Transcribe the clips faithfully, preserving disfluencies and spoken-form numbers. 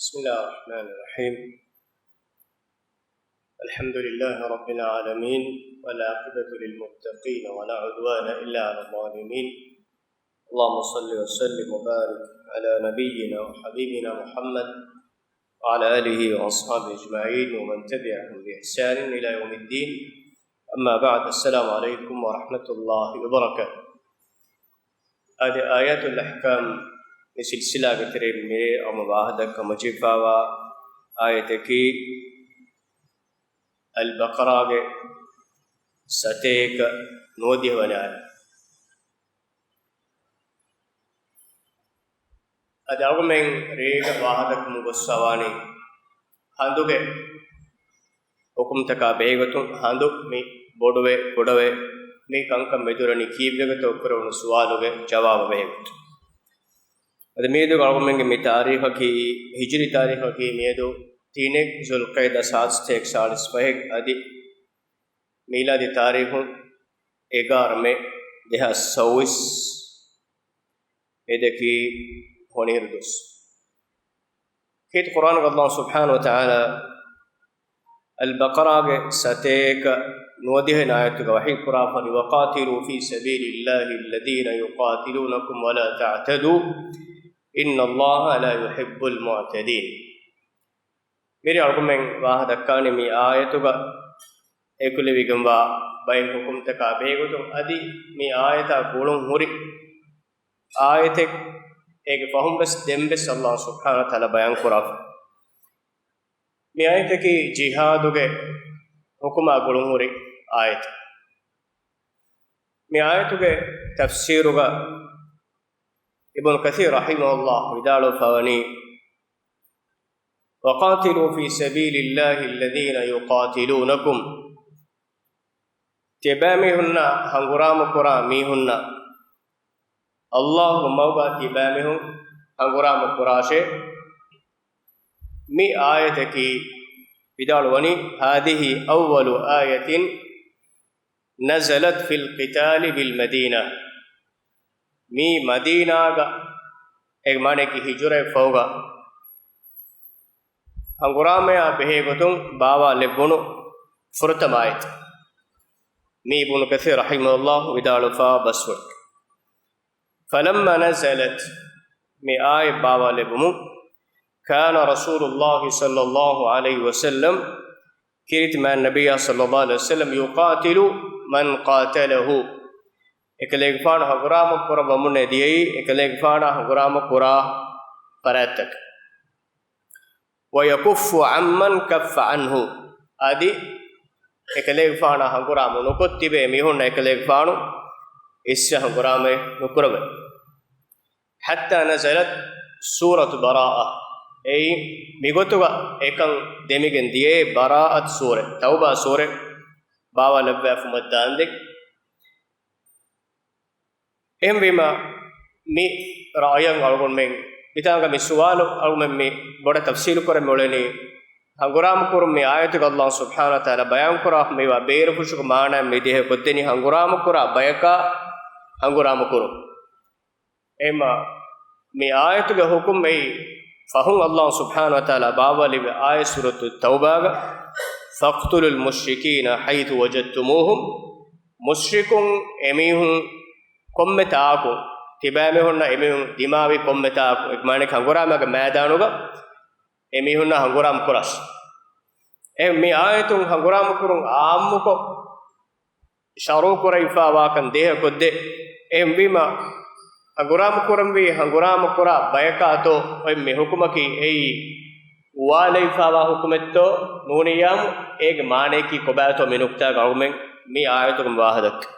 بسم الله الرحمن الرحيم. الحمد لله رب العالمين، والعاقبة للمتقين، ولا عدوان إلا على الظالمين. اللهم صل وسلم وبارك على نبينا وحبيبنا محمد وعلى آله وأصحابه أجمعين ومن تبعهم بإحسان إلى يوم الدين. أما بعد، السلام عليكم ورحمة الله وبركاته. އަދި އާޔާތުލް އަޙްކާމް މި ސިލްސިލާގެ ތެރެއިން މިރޭ އަޅުގަނޑު ވާހަކަދައްކަން ހަމަޖެހިފައިވާ އާޔަތަކީ އަލް ބަޤަރާގެ ސަތޭކަ ނުވަދިހަ ވަނަ އާޔަތް. އަދި އަޅުގަނޑުމެން ރޭގަ ވާހަކަދައްކަމުން ގޮސްފައިވާނީ ހަނދުގެ ހުކުމްތަކާ ބެހޭގޮތުން، ހަނދު މި ބޮޑުވޭ، ކުޑަވޭ، މި ކަންކަން މެދުވެރިވަނީ ކީއްވެގޮތޯ ކުރެވުނު ސުވާލުގެ ޖަވާބަށް ބެހޭގޮތުން. އަދި މިއަދު އަޅުގަނޑުމެންގެ މި ތާރީޚަކީ ހިޖުރީ ތާރީޚަކީ މިއަދު ތިނެއް ޒުލްޤައިދާ ސާދަ ސަތޭކަ ސާޅީސް ފަހެއް، އަދި މީލާދީ ތާރީޚުން އެގާރަ މޭ ދެހާސް ސައުވީސް އެދަކީ ހޮނިހިރު ދުވަސް. ކީރިތި ޤުރްއާނުގަ ﷲ ސުބްޙާނަހޫ ވަތަޢާލާ އަލް ބަޤަރާގެ ސަތޭކަ ނުވަދިހަ ވަނަ އާޔަތުގަ ވަޙީ ކުރާފަ، وَقَاتِلُوا فِي سَبِيلِ اللَّهِ الَّذِينَ يُقَاتِلُونَكُمْ وَلَا تَعْتَدُوا إِنَّ اللَّهَ لَا يُحِبُّ الْمُعْتَدِينَ. މިރޭ އަޅުގަނޑުމެން ވާހަކަ ދައްކާނީ މި އާޔަތުގަ އެކުލެވިގެންވާ ބައެއް ހުކުމްތަކާ ބެހޭގޮތުން، އަދި މި އާޔަތާ ގުޅުން ހުރި އާޔަތެއް، އޭގެ ފަހުން ވެސް ދެން ވެސް ﷲ ސުބްޙާނަހޫ ވަތަޢާލާ ބަޔާން ކުރާފަ. މި އާޔަތަކީ ޖިހާދުގެ ހުކުމާ ގުޅުން ހުރި އާޔަތެއް. މި އާޔަތުގެ ތަފްސީރުގަ އިބްނު ކަޘީރު ރަޙިމަހުﷲ ވިދާޅުވެފަވަނީ، وَقَاتِلُوا فِي سَبِيلِ اللَّهِ الَّذِينَ يُقَاتِلُونَكُمْ. ތިބާމީހުންނާ ހަނގުރާމަ ކުރާ މީހުންނަށް ﷲ ގެ މަގުގަ ތިބާމީހުން ހަނގުރާމަ ކުރާށޭ. މި އާޔަތަކީ ވިދާޅުވަނީ، هَذِهِ أَوَّلُ آيَةٍ نَزَلَتْ فِي الْقِتَالِ بِالْمَدِينَةِ. މީ މަދީނާގަ، އޭގެ މާނައަކީ ހިޖުރައަށް ފަހުގަ ހަނގުރާމަޔާ ބެހޭ ގޮތުން ބާވާލެއްވުނު ފުރަތަމަ އާޔަތެއް. މީ އިބްނު ކަޘީރު ރަޙިމަހުﷲ ވިދާޅުވެފަ ބަސްފުޅު. فَلَمَّا نَزَلَتْ، މި އާޔަތް ބާވާލެއްވުމުން، كَانَ رَسُولُ اللَّهِ صَلَّى اللَّهُ عَلَيْهِ وَسَلَّمَ، ކީރިތި މާތް ނަބިއްޔާ صَلَّى اللَّهُ عَلَيْهِ وَسَلَّمَ يُقَاتِلُ مَنْ قَاتَلَهُ، އެކަލޭގެފާނު ހަނގުރާމަ ކުރައްވަމުންނޭ ދިޔައީ، އެކަލޭގެފާނާ ހަނގުރާމަ ކުރާ ފަރާތްތަކަށް. وَيَكُفُّ عَمَّنْ كَفَّ عَنْهُ، އަދި އެކަލޭގެފާނާ ހަނގުރާމަ ނުކޮށް ތިބޭ މީހުންނަށް އެކަލޭގެފާނު އިސްވެ ހަނގުރާމައެއް ނުކުރެވޭ. حَتَّى نَزَلَتْ سُورَةُ بَرَاءَةٍ، އެއީ މިގޮތުގަ އެކަން ދެމިގެން ދިޔައީ ބަރާއަތު ސޫރަ، ތައުބާ ސޫރަ ބާވާލެއްވާފަ މައްދާންދެން. އެހެންވީމަ، މި ރައުޔަށް އަޅުގަނޑުމެން މިތާނގަ މި ސުވާލު އަޅުގަނޑުމެން މި ބޮޑަށް ތަފްސީލު ކުރަން މިއުޅެނީ، ހަނގުރާމަ ކުރުން މި އާޔަތުގަ ﷲ ސުބްޙާނަހޫ ވަތަޢާލާ ބަޔާން ކުރާ މިވާ ބޭރުފުށުގެ މާނައަށް މި ދިހަ ކޮށްދެނީ ހަނގުރާމަ ކުރާ ބަޔަކާ ހަނގުރާމަ ކުރުން. އެހެންމަ، މި އާޔަތުގެ ހުކުމް އެއީ ފަހުން ﷲ ސުބްޙާނަހޫ ވަތަޢާލާ ބާވާލެއްވި އާޔަތް ސޫރަތު ތައުބާގަ، فَاقْتُلُوا الْمُشْرِكِينَ حَيْثُ وَجَدتُّمُوهُمْ، މުޝްރިކުން އެމީހުން ކޮންމެ ތާކު، ތިބާމީހުންނަށް އެމީހުން ދިމާވި ކޮންމެ ތާކު، އެ މާނައަކީ ހަނގުރާމައިގެ މައިދާނުގަ އެމީހުންނާ ހަނގުރާމަ ކުރާށި. އެ މި އާޔަތުން ހަނގުރާމަ ކުރުން އާއްމުކޮށް، ޝަރުޢު ކުރެވިފައިވާކަން ދޭހަ ކޮށްދޭ. އެހެންވީމަ، ހަނގުރާމަ ކުރަންވީ ހަނގުރާމަ ކުރާ ބަޔަކާތޯ އޮތް މި ހުކުމަކީ އެއީ އުވާލެވިފައިވާ ހުކުމެއްތޯ ނޫނިއްޔާމު އޭގެ މާނައަކީ ކޮބާތޯ މި ނުކްތާގަ އަޅުގަނޑުމެން މި އާޔަތުގަ ވާހަކަ ދައްކަން.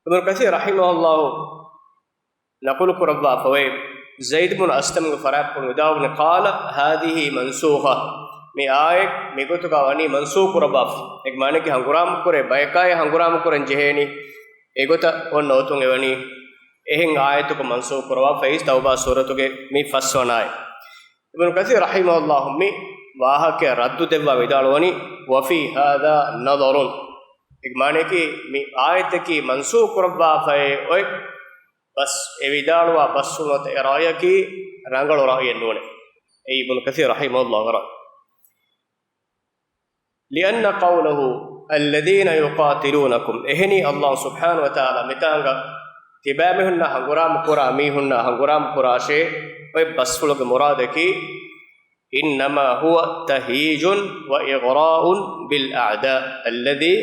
އިބްނު ކަސީރު ރަޙިމަހުﷲ ނަޤުލު ކުރައްވާފައޮތް، ޒައިދު ބުނު އަސްލަމްގެ ފަރާތްޕުޅުން ވިދާޅުވަނީ، قَالَ هَذِهِ مَنْسُوخَةٌ، މި އާޔަތް މިގޮތުގަ ވަނީ މަންސޫޚު ކުރައްވާފަ. އޭގެ މާނައަކީ ހަނގުރާމަ ކުރޭ ބަޔަކާއި ހަނގުރާމަ ކުރަން ޖެހޭނީ. އެގޮތަށް އޮންނަ އޮތުން އެވަނީ އެހެން އާޔަތަކުން މަންސޫޚު ކުރައްވާފައި، ތައުބާ ސޫރަތުގެ މި ފަސްވަނަ އާޔަތް. އިބްނު ކަސީރު ރަޙިމަހުﷲ މި ވާހަކައަށް ރައްދު ދެއްވާ ވިދާޅުވަނީ، وَفِي هَذَا نَظَرٌ، އޭގެ މާނައަކީ މި އާޔަތަކީ މަންސޫޚު ކުރައްވާފައި އޮތް ބަސް އެ ވިދާޅުވާ ބަސްފުޅުން އޮތް އެ ރާޔަކީ ރަނގަޅު ރާޔެއް ނޫނޭ. އެއީ އިބްނު ކަސީރު ރަޙިމަހުﷲ ރާ. لأن قوله الذين يقاتلونكم، އެހެނީ ﷲ ސުބްޙާނަހޫ ވަތަޢާލާ މިތާނގަ ތިބާމީހުންނާ ހަނގުރާމަ ކުރާ މީހުންނާ ހަނގުރާމަ ކުރާށޭ އޮތް ބަސްފުޅުގެ މުރާދަކީ، إنما هو تهييج وإغراء بالأعداء الذي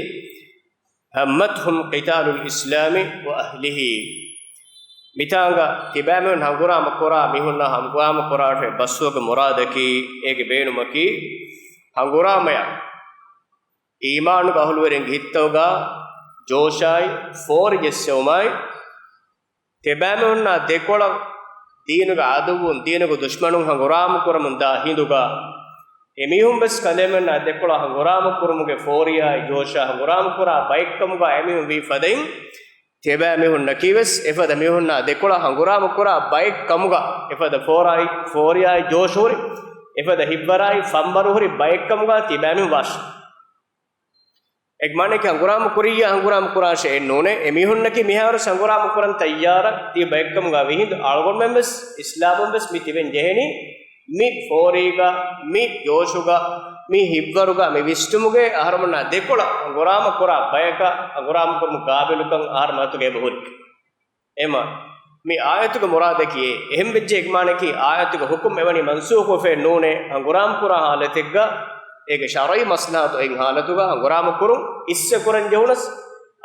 همتهم قتال الإسلام وأهله. މިތާނގަ ތިބާމީހުން ހަނގުރާމަ ކުރާ މީހުންނާ ހަނގުރާމަ ކުރާށޭ ބަސްފުޅުގެ މުރާދަކީ، އޭގެ ބޭނުމަކީ، ހަނގުރާމަޔާ އީމާނުގެ އަހުލުވެރިންގެ ހިތްތަކުގަ ޖޯޝާއި، ފޯރި ޖެއްސެވުމާއި، ތިބާމީހުންނާ ދެކޮޅަށް ދީނުގެ ޢަދުއްވުން، ދީނުގެ ދުޝްމަނުން ހަނގުރާމަ ކުރަމުން ދާ ހިނދުގަ، އެމީހުން ވެސް ކަލޭމެންނާ ދެކޮޅަށް ހަނގުރާމަ ކުރުމުގެ ފޯރިޔާއި ޖޯޝާ ހަނގުރާމަ ކުރާ ބައެއްކަމުގަ އެމީހުން ވީ ފަދައިން، ތިބާމީހުންނަކީ ވެސް އެފަދަ މީހުންނާ ދެކޮޅަށް ހަނގުރާމަ ކުރާ ބައެއް ކަމުގަ، އެފަދަ ފޯރާއި، ފޯރިޔާއި ޖޯޝު ހުރި، އެފަދަ ހިތްވަރާއި ފަންވަރު ހުރި ބައެއް ކަމުގަ ތިބާމީހުން ވާށި. އޭގެ މާނައަކީ ހަނގުރާމަ ކުރިއްޔާ ހަނގުރާމަ ކުރާށޭ އެއް ނޫނޭ. އެމީހުންނަކީ މިހާރު ވެސް ހަނގުރާމަ ކުރަން ތައްޔާރަށް ތިބި ބައެއްކަމުގަ ވީ ހިނދު އަޅުގަނޑުމެން ވެސް އިސްލާމުން ވެސް މި ތިބެން ޖެހެނީ މި ފޯރީގަ، މި ޖޯޝުގަ، މި ހިތްވަރުގަ، މި ވިސްނުމުގައި އަހަރުމެންނާ ދެކޮޅަށް ހަނގުރާމަ ކުރާ ބަޔަކަށް ހަނގުރާމަ ކުރުމުގެ ގާބިލުކަން އަހަރުމެން އަތުގައި އެބަހުރި. އެމާ، މި އާޔަތުގެ މުރާދަކީ އެ. އެހެން ވެއްޖެ އޭގެ މާނައަކީ އާޔަތުގެ ޙުކުމް އެވަނީ މަންސޫޚުވެފައެއް ނޫނޭ، ހަނގުރާމަ ކުރާ ޙާލަތެއްގަ އޭގެ ޝަރުޢީ މަޞްލަޙަތު އޮތް ޙާލަތުގަ ހަނގުރާމަ ކުރުން އިސްވެ ކުރަން ޖެހުނަސް،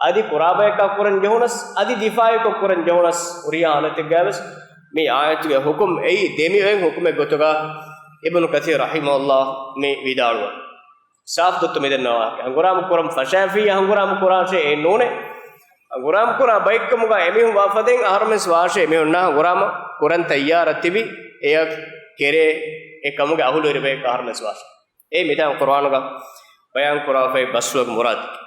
އަދި ކުރާ ބަޔަކާ ކުރަން ޖެހުނަސް، އަދި ދިފާޢީކޮށް ކުރަން ޖެހުނަސް، ހުރިހާ ޙާލަތެއްގައި ވެސް މި އާޔަތުގެ ޙުކުމް އެއީ ދެމިއޮތް ޙުކުމެއް ގޮތުގަ އިބްނު ކަޘީރު ރަޙިމަހުﷲ މި ވިދާޅުވަނީ. ސާފު ގޮތުން މިދެންނެވި ވާހަކަ. ހަނގުރާމަ ކުރަން ފަށާފިއްޔާ ހަނގުރާމަ ކުރާށޭ އެއް ނޫނޭ. ހަނގުރާމަ ކުރާ ބައެއްކަމުގަ އެމީހުން ވާފަދައިން އަހަރުމެން ވެސް ވާށޭ އެމީހުންނާ ހަނގުރާމަ ކުރަން ތައްޔާރަށް ތިބި އެއަށް ކެރޭ އެ ކަމުގެ އަހުލުވެރި ބަޔަކަށް އަހަރުމެން ވެސް ވާށޭ. އެއީ މިތާނގަ ޤުރުއާނުގަ ބަޔާން ކުރެވިފައި ބަސްފުޅުގެ މުރާދަކީ.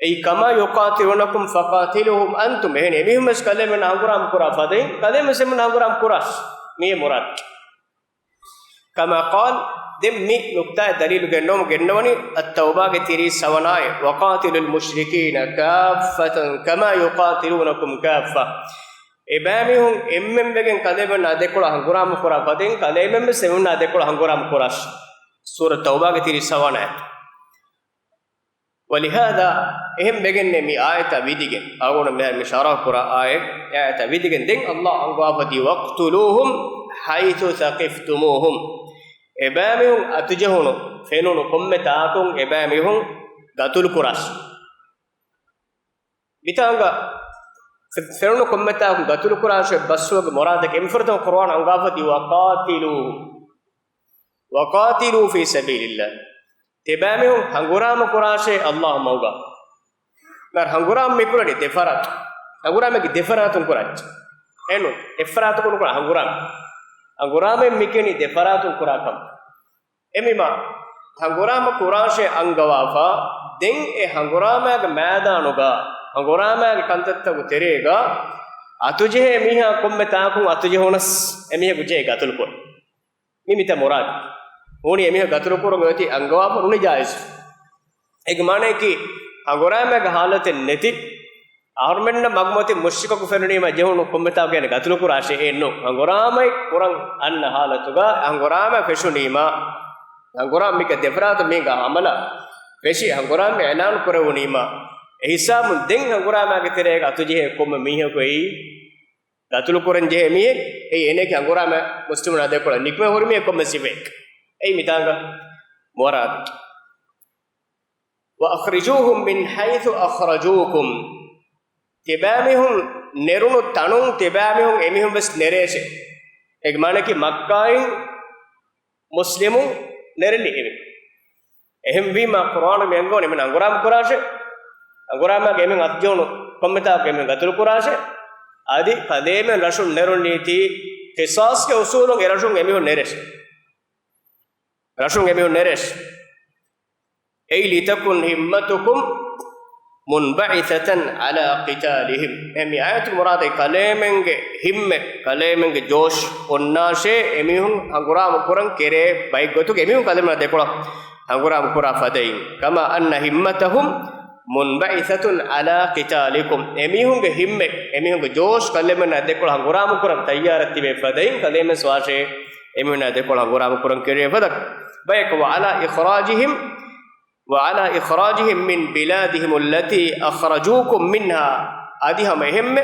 އެއީ كما يقاتلونكم فقاتلوهم أنتم. އެހެން އެމީހުން ވެސް ކަލޭމެން ހަނގުރާމަ ކުރާ ފަދައިން ކަލޭމެން ވެސް އެމީހުން ހަނގުރާމަ ކުރާށޭ. މިއީ މުރާދަކީ. كما قال، ދެން މި ނުކްތާއަށް ދަލީލު ގެންނަވަމުން ގެންނަވަނީ އައްތައުބާގެ ތިރީސް ސަވަނަ އާޔަތް، وقاتلوا المشركين كافة كما يقاتلونكم كافة. އެބައިމީހުން އެންމެންވެގެން ކަލޭމެންނާ ދެކޮޅަށް ހަނގުރާމަ ކުރާ ފަދައިން ކަލޭމެން ވެސް އެމީހުންނާ ދެކޮޅަށް ހަނގުރާމަ ކުރާށޭ. ސޫރަތު ތައުބާގެ ތިރީސް ސަވަނަ އާޔަތް. ولهذا، އެހެން ވެގެންނޭ މި އާޔަތާ ވިދިގެން، އަޅުގަނޑު މިހާރު މި ޝަރަޙު ކުރާ އާޔަތް، އެ އާޔަތާ ވިދިގެން ދެން ﷲ އަންގަވާފަ ދީ، واقتلوهم حيث ثقفتموهم. އެބައިމީހުން އަތުޖެހުނު، ފެނުނު ކޮންމެ ތާކުން އެބައިމީހުން ގަތުލު ކުރާށި. މިތާނގަ ފެ-، ފެނުނު ކޮންމެ ތާކުން ގަތުލު ކުރާށޭ ބަސްފުޅުގެ މުރާދަކީ އެންމެ ފުރަތަމަ ޤުރުއާން އަންގާފަ ދީ، وقاتلوهم. وقاتلوا في سبيل الله. ތިބާމީހުން ހަނގުރާމަ ކުރާށޭ ﷲ މަގުގަ. މިހާރު ހަނގުރާމަ މި ކުރަނީ ދެ ފަރާތު. ހަނގުރާމައަކީ ދެ ފަރާތުން ކުރާ އެއްޗެއް. އެނޫން، އެއް ފަރާތަކުން ނުކުރާ ހަނގުރާމަ. ހަނގުރާމައިން މި ކިޔަނީ ދެ ފަރާތުން ކުރާ ކަމަށް. އެމީމާ ހަނގުރާމަ ކުރާށޭ އަންގަވާފަ، ދެން އެ ހަނގުރާމައިގެ މައިދާނުގަ، ހަނގުރާމައިގެ ކަންތައްތަކުގެ ތެރޭގަ އަތުޖެހޭ މީހާ ކޮންމެ ތާކުން އަތުޖެހުނަސް އެމީހަކު ޖެހޭ ގަތުލުކުރަން. މި މިތާ މުރާދު. ނޫނީ އެމީހާ ގަތުލުކުރުން އޮތީ އަންގަވާފަ ނޫނީ ޖާއިޒު. އޭގެ މާނައަކީ ހަނގުރާމައިގެ ހާލަތެއް ނެތި، އަހަރުމެންނަށް މަގުމަތި މުޝްރިކަކު ފެނުނީމަ ޖެހުނު ކޮންމެތާކު ގެނެ ގަތުލުކުރާށޭ އެއްނު. ހަނގުރާމައި ކުރަން އަންނަ ހާލަތުގަ ހަނގުރާމަ ފެށުނީމަ، ހަނގުރާމަ މިކަ ދެފަރާތު މީގަ ހަމަލާ ފެށި ހަނގުރާމަ އިޢުލާނު ކުރެވުނީމަ، އެހިސާބުން ދެން ހަނގުރާމައިގެ ތެރޭގަ އަތުޖެހޭ ކޮންމެ މީހަކު އެއީ ގަތުލުކުރަން ޖެހޭ މީހެއް، އެއީ އޭނައަކީ ހަނގުރާމަ މުސްލިމުންނާ ދެކޮޅަށް ނިކުމެ ހުރި މީހެއް ކޮންމެ ސިފައެއް. އެއީ މިތާނގަ މުރާދު. وأخرجوهم من حيث أخرجوكم. ތިބާމީހުން ނެރުނު ތަނުން ތިބާމީހުން އެމީހުން ވެސް ނެރޭށޭ. އޭގެ މާނައަކީ މައްކާއިން މުސްލިމުން ނެރެނީ އެމީހުން. އެހެންވީމަ ޤުރުއާނު މި އަންގަވަނީ އެމީހުން ހަނގުރާމަ ކުރާށޭ. ހަނގުރާމައިގެ އެމީހުން އަތުޖެހުނު ކޮންމެތާކު އެމީހުން ގަތުލު ކުރާށޭ. އަދި ކަލޭމެން ރަށުން ނެރުނީތީ ޤިޞާޞްގެ އުޞޫލުން އެ ރަށުން އެމީހުން ނެރޭށޭ. ރަށުން އެމީހުން ނެރޭށޭ. އެއީ لتكن همتكم منبعثة على قتالهم. އެ މި އާޔަތުގެ މުރާދަކީ ކަލޭމެންގެ ހިއްމަތް، ކަލޭމެންގެ ޖޯޝް އޮންނާށޭ، އެމީހުން ހަނގުރާމަ ކުރަން ކެރޭ ބައެއްގޮތުގެ އެމީހުން ކަލޭމެން ދެކޮޅަށް ހަނގުރާމަ ކުރާ ފަދައިން. كما أن همتهم مُنْبَعِثَةٌ عَلَى قِتَالِكُمْ. އެމީހުންގެ ހިތް، އެމީހުންގެ ޖޯޝް ކަލޭމެންނާ ދެކޮޅަށް ހަނގުރާމަ ކުރަން ތައްޔާރަށް ތިބޭ ފަދައިން ކަލޭމެން ވާށޭ، އެމީހުންނާ ދެކޮޅަށް ހަނގުރާމަ ކުރަން ކެރޭ ފަދަ ބަޔަކަށް. وَعَلَى إِخْرَاجِهِمْ، وَعَلَى إِخْرَاجِهِمْ مِنْ بِلَادِهِمُ الَّتِي أَخْرَجُوكُمْ مِنْهَا. އަދި ހަމަ އެހެންމެ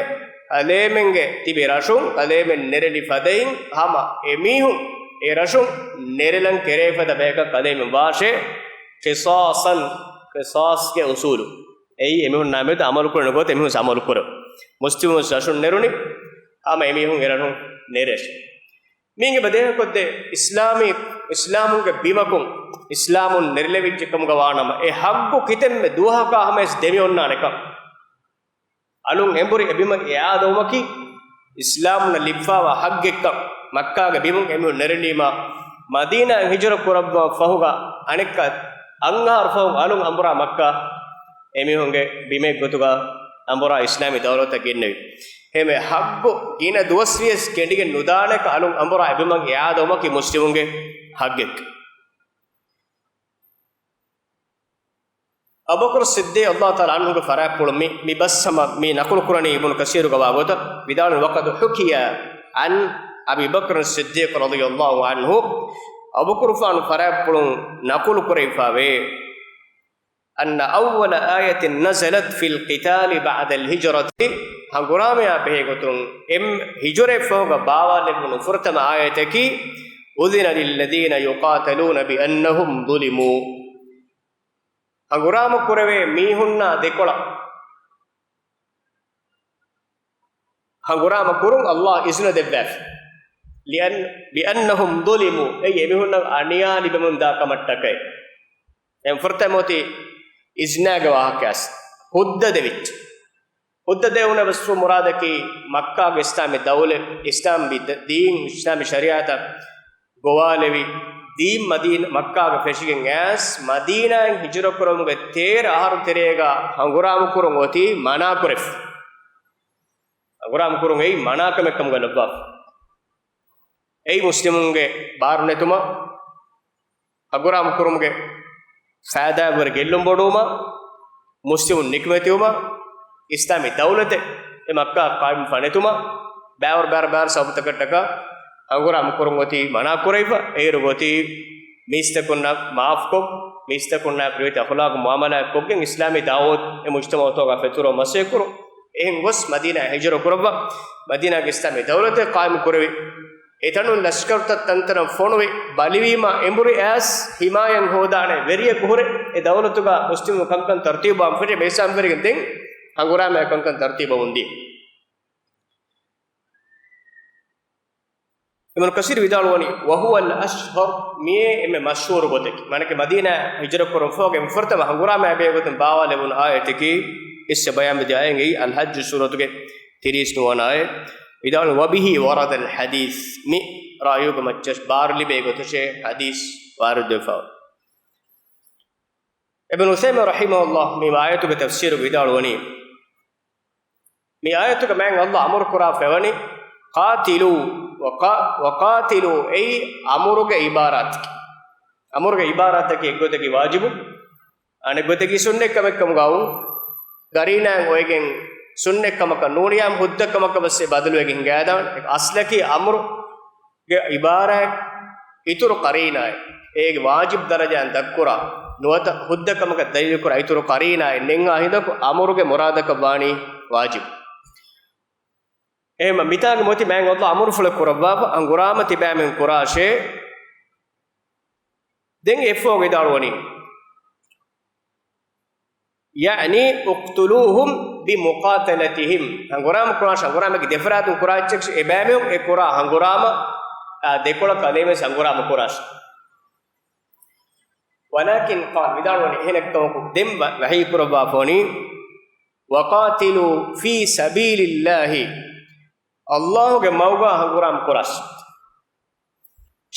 ކަލޭމެންގެ ތިބި ރަށުން ކަލޭމެން ނެރެލި ފަދައިން ހަމަ އެމީހުން އެ ރަށުން ނެރެލަން ކެރޭ ފަދަ ބަޔަކަށް ކަލޭމެން ވާށޭ. قِصَاصًا، ޤިޞާޞްގެ އުޞޫލު. އެއީ އެމީހުންނާ މެދު އަމަލު ކުރަން ގޮތް އެމީހުން އަމަލު ކުރަ. މުސްލިމުން ރަށުން ނެރުނި، ހަމަ އެމީހުން އެ ރަށުން ނެރޭށޭ. މީގެ ބަދޭހަކޮށްދޭ އިސްލާމީ، އިސްލާމުންގެ ބިމަކުން އިސްލާމުން ނެރިލެވިއްޖެ ކަމުގަ ވާނަމަ، އެ ހައްގު ކިތަންމެ ދުވަހަކާ ހަމަޔަސް ދެމި އޮންނާނެކަން. އަލުން އެނބުރި އެބިމަށް އެއާދަވުމަކީ، އިސްލާމުންނަށް ލިބިފާވާ ހައްގެއްކަން. މައްކާގެ ބިމުން އެމީހުން ނެރެލީމާ، މަދީނާއަށް ހިޖުރަ ކުރައްވާ ފަހުގަ އަނެއްކާ އަށް އަހަރު ފަހު އަލުން އަނބުރާ މައްކާ އެމީހުންގެ ބިމެއް ގޮތުގަ އަނބުރާ އިސްލާމީ ދައުލަތަށް ގެންނެވި. އެހެންވެ ހައްގު ގިނަ ދުވަސްވިޔަސް ކެނޑިގެން ނުދާނެކަ އަލުން އަނބުރާ އެބިމަށް އެއާދަވުމަކީ މުސްލިމުންގެ ހައްގެއް. އަބޫބަކުރު ޞިއްދީޤް ރަޟިޔަﷲ ތަޢާލާ ޢަންހުގެ ފަރާތްޕުޅު މި، މި ބަސް ހަމަ މި ނަޤުލު ކުރަނީ އިބްނު ކަސީރުގެ ވާ ގޮތަށް ވިދާޅުވި، وَقَدْ حُكِيَ عَنْ أَبِي بَكْرٍ الصِّدِّيقِ رَضِيَ اللَّهُ عَنْهُ، އަބޫބަކުރުފާނު ފަރާތްޕުޅުން ނަޤުލު ކުރެވިފައިވޭ، أَنَّ أَوَّلَ آيَةٍ نَزَلَتْ فِي الْقِتَالِ بَعْدَ الْهِجْرَةِ، ހަނގުރާމަޔާ ބެހޭ ގޮތުން އެ ހިޖުރައެއް ފަހުގަ ބާވާލެއްވުނު ފުރަތަމަ އާޔަތަކީ، أُذِنَ لِلَّذِينَ يُقَاتَلُونَ بِأَنَّهُمْ ظُلِمُوا. ހަނގުރާމަ ކުރެވޭ މީހުންނާ ދެކޮޅަށް ހަނގުރާމަ ކުރުން ﷲ އިޒުނަ ދެއްވާފި. لِأَنَّ، بِأَنَّهُمْ ظُلِمُوا، އެއީ އެމީހުންނަށް އަނިޔާ ލިބެމުން ދާ ކަމަށްޓަކައި. އެން ފުރަތަމަ އޮތީ އިޒްނާގެ ވާހަކައަސް ހުއްދަ ދެވިއްޖެ. ހުއްދަ ދެވުނަ ވެސް މުރާދަކީ މައްކާގެ އިސްލާމީ ދައުލަތް، އިސްލާމް ދީ-، ދީން، އިސްލާމީ ޝަރީޢަތަށް ގޮވާލެވި، ދީން މަދީން-، މައްކާގަ ފެށިގެން އައިސް، މަދީނާއިން ހިޖުރަ ކުރުމުގެ ތޭރަ އަހަރު ތެރޭގަ ހަނގުރާމަ ކުރުން އޮތީ މަނާ ކުރެފި. ހަނގުރާމަ ކުރުން އެއީ މަނާ ކަމެއް ކަމުގަ ލައްވާފަ. އެއީ މުސްލިމުންގެ ބާރު ނެތުމަށް، ހަނގުރާމަ ކުރުމުގެ ފައިދާއަށްވުރެ ގެއްލުން ބޮޑުވުމަށް، މުސްލިމުން ނިކުމެތިވުމަށް، އިސްލާމީ ދައުލަތެއް އެ މައްކާ ޤާއިމްވެފަ ނެތުމަށް، ބައިވަރު ބައިވަރު ބައިވަރު ސަބަބުތަކަށްޓަކާ ހަނގުރާމަ ކުރުން އޮތީ މަނާ ކުރެވިފަ. އޭރު އޮތީ މީސްތަކުންނަށް މާފްކޮށް، މީސްތަކުންނާ ރިވެތި އަޚުލާގު މުޢާމަލާތް ކޮށްގެން، އިސްލާމީ ދަޢުވަތު އެ މުޖްތަމަޢުތަކުގަ ފެތުރުމަށް މަސައްކަތް ކުރުން. އެހެން ގޮސް މަދީނާ ހިޖުރަ ކުރައްވާ، މަދީނާގެ އިސްލާމީ ދައުލަތެއް ޤާއިމު ކުރެވި. އެތަނުން ލަޝްކަރުތައް ތަންތަނަށް ފޮނުވި، ބަލިވީމާ އެނބުރި އައިސް ހިމާޔަތް ހޯދާނެ ވެރިޔަކު ހުރެ، އެ ދައުލަތުގަ މުސްލިމު ކަންކަން ތަރުތީބުވާން ފެށި، މޭސާން ވެރިގެން ދެން ހަނގުރާމައި ކަންކަން ތަރުތީބަށް އުނދީ. އިބްނު ކަސީރު ވިދާޅުވަނީ، وَهُوَ الْأَشْهَرُ، މިއޭ އެންމެ މަޝްހޫރު ގޮތަކީ. މާނައަކީ މަދީނާ ހިޖުރަ ކުރުން ފަހުގެ ފުރަތަމަ ހަނގުރާމައި ބެހޭ ގޮތުން ބާވާލެވުނު އާޔަތަކީ އިސް ބަޔާންވެ ދިޔަ އާޔަތް އެއީ އަލްޙައްޖު ސޫރަތުގެ ތިރީސް ނުވަ ވަނަ އާޔަތް. ވިދާޅު، وَبِهِ وَرَدَ الْحَدِيثُ، މި ރާޔުގެ މައްޗަށް ބާރު ލިބޭ ގޮތަށޭ ޙަދީޘް ވާރިދުވެފަ. އިބްނު ޢުޘައިމީން ރަޙިމަހުﷲ މި އާޔަތުގެ ތަފްސީރު ވިދާޅުވަނީ، މި އާޔަތުގަ މާތް ﷲ އަމުރު ކުރާ ފެވަނީ، قَاتِلُوا، وَقَا-، وَقَاتِلُوا، އެއީ އަމުރުގެ ޢިބާރާތަކީ. އަމުރުގެ ޢިބާރާތަކީ އެއްގޮތަކީ ވާޖިބު، އަނެއްގޮތަކީ ސުންނަތް ކަމެއް ކަމުގައު، ޤަރީނާއެއް އޮވެގެން ސުންނަތް ކަމަކަށް ނޫނިޔާމް ހުއްދަ ކަމަކަށް ވެސް އެ ބަދަލުވެގެން ހިނގާދާނެ. އަސްލަކީ އަމުރު ގެ ޢިބާރާތް އިތުރު ޤަރީނާއެއް، އޭގެ ވާޖިބު ދަރަޖާއިން ދަށްކުރާ، ނުވަތަ ހުއްދަ ކަމަކަށް ދަލީލުކުރާ އިތުރު ޤަރީނާއެއް ނެތް ހިނދަކު އަމުރުގެ މުރާދަކަށް ވާނީ ވާޖިބު. އެހެންމަ މިތާގެ މޮތި މާތް ﷲ އަމުރުފުޅެއް ކުރައްވާފަ، ހަނގުރާމަ ތިބާމެން ކުރާށޭ. ދެން އެއަށްފަހު ވިދާޅުވަނީ، يعني اقتلوهم بمقاتلتهم. ހަނގުރާމަ ކުރާށޭ، ހަނގުރާމައިގެ ދެފަރާތުން ކުރާ އެއްޗަކަށް އެބައިމީހުން އެ ކުރާ ހަނގުރާމަ، އާ، ދެކޮޅަށް ކަލޭމެން ހަނގުރާމަ ކުރާށޭ. ولكن قال، ވިދާޅުވަނީ އެހެނެއްކަމަކު ދެން ވަ-، ވަޙީ ކުރައްވާފަ ވަނީ، وقاتلوا في سبيل الله، ﷲ ގެ މަގުގަ ހަނގުރާމަ ކުރާށޭ.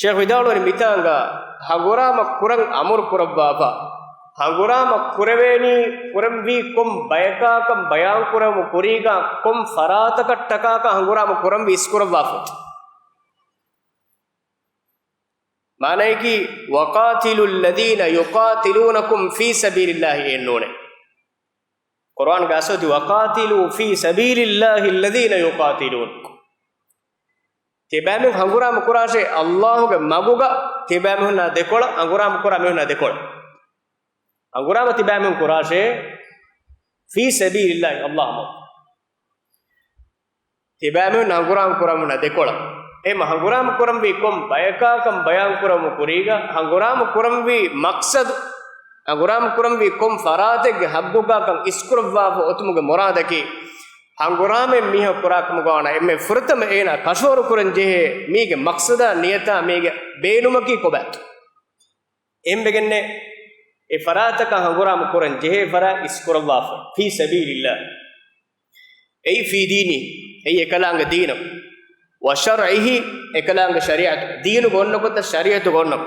ޝޭޚް ވިދާޅުވަނީ މިތާނގަ ހަނގުރާމަ ކުރަން އަމުރު ކުރައްވާފަ، ހަނގުރާމަ ކުރެވޭނީ ކުރަންވީ ކޮން ބަޔަކާކަން ބަޔާން ކުރެވުމުގެ ކުރީގަ ކޮން ފަރާތަކަށްޓަކާކަން ހަނގުރާމަ ކުރަންވީ އިސްކުރައްވާފަ. މާނައަކީ، وقاتلوا الذين يقاتلونكم في سبيل الله އެއްނޫނޭ. ޤުރުއާންގެ އަސްލު ތި وَقَاتِلُوا فِي سَبِيلِ اللَّهِ الَّذِينَ يُقَاتِلُونَكُمْ. ތިބާމެން ހަނގުރާމަ ކުރާށޭ ﷲ ގެ މަގުގަ ތިބާމެންނާ ދެކޮޅަށް، ހަނގުރާމަ ކުރާ މީހުންނާ ދެކޮޅަށް. ހަނގުރާމަ ތިބާމެން ކުރާށޭ، فِي سَبِيلِ اللَّهِ، ﷲ ގެ މަގު. ތިބާމެން ހަނގުރާމަ ކުރާ މީހުންނާ ދެކޮޅަށް. އެހެން ހަނގުރާމަ ކުރަންވީ ކޮން ބަޔަކާކަން ބަޔާން ކުރަމުން ކުރީގަ، ހަނގުރާމަ ކުރަންވީ މަޤްޞަދު، ހަނގުރާމަ ކުރަންވީ ކޮން ފަރާތެއްގެ ހައްގުގާކަން އިސްކުރައްވާފަ އޮތުމުގެ މުރާދަކީ، ހަނގުރާމައެއް މީހަކު ކުރާކަމުގަ ވާނަމަ، އެންމެ ފުރަތަމަ އޭނާ ކަށަވަރު ކުރަން ޖެހޭ މީގެ މަޤްޞަދާ ނިޔަތާ މީގެ ބޭނުމަކީ ކޮބާތޯ؟ އެހެންވެގެންނޭ އެ ފަރާތަކަށް ހަނގުރާމަ ކުރަން ޖެހޭ ފަރާތް އިސްކުރައްވާފަ، فِي سَبِيلِ اللَّهِ. އެއީ فِي دِينِهِ، އެއީ އެކަލާނގެ ދީނަށް. وَشَرْعِهِ، އެކަލާނގެ ޝަރީޢަތު. ދީނުގަ އޮންނަ ގޮތަށް، ޝަރީޢަތުގަ އޮންނަ.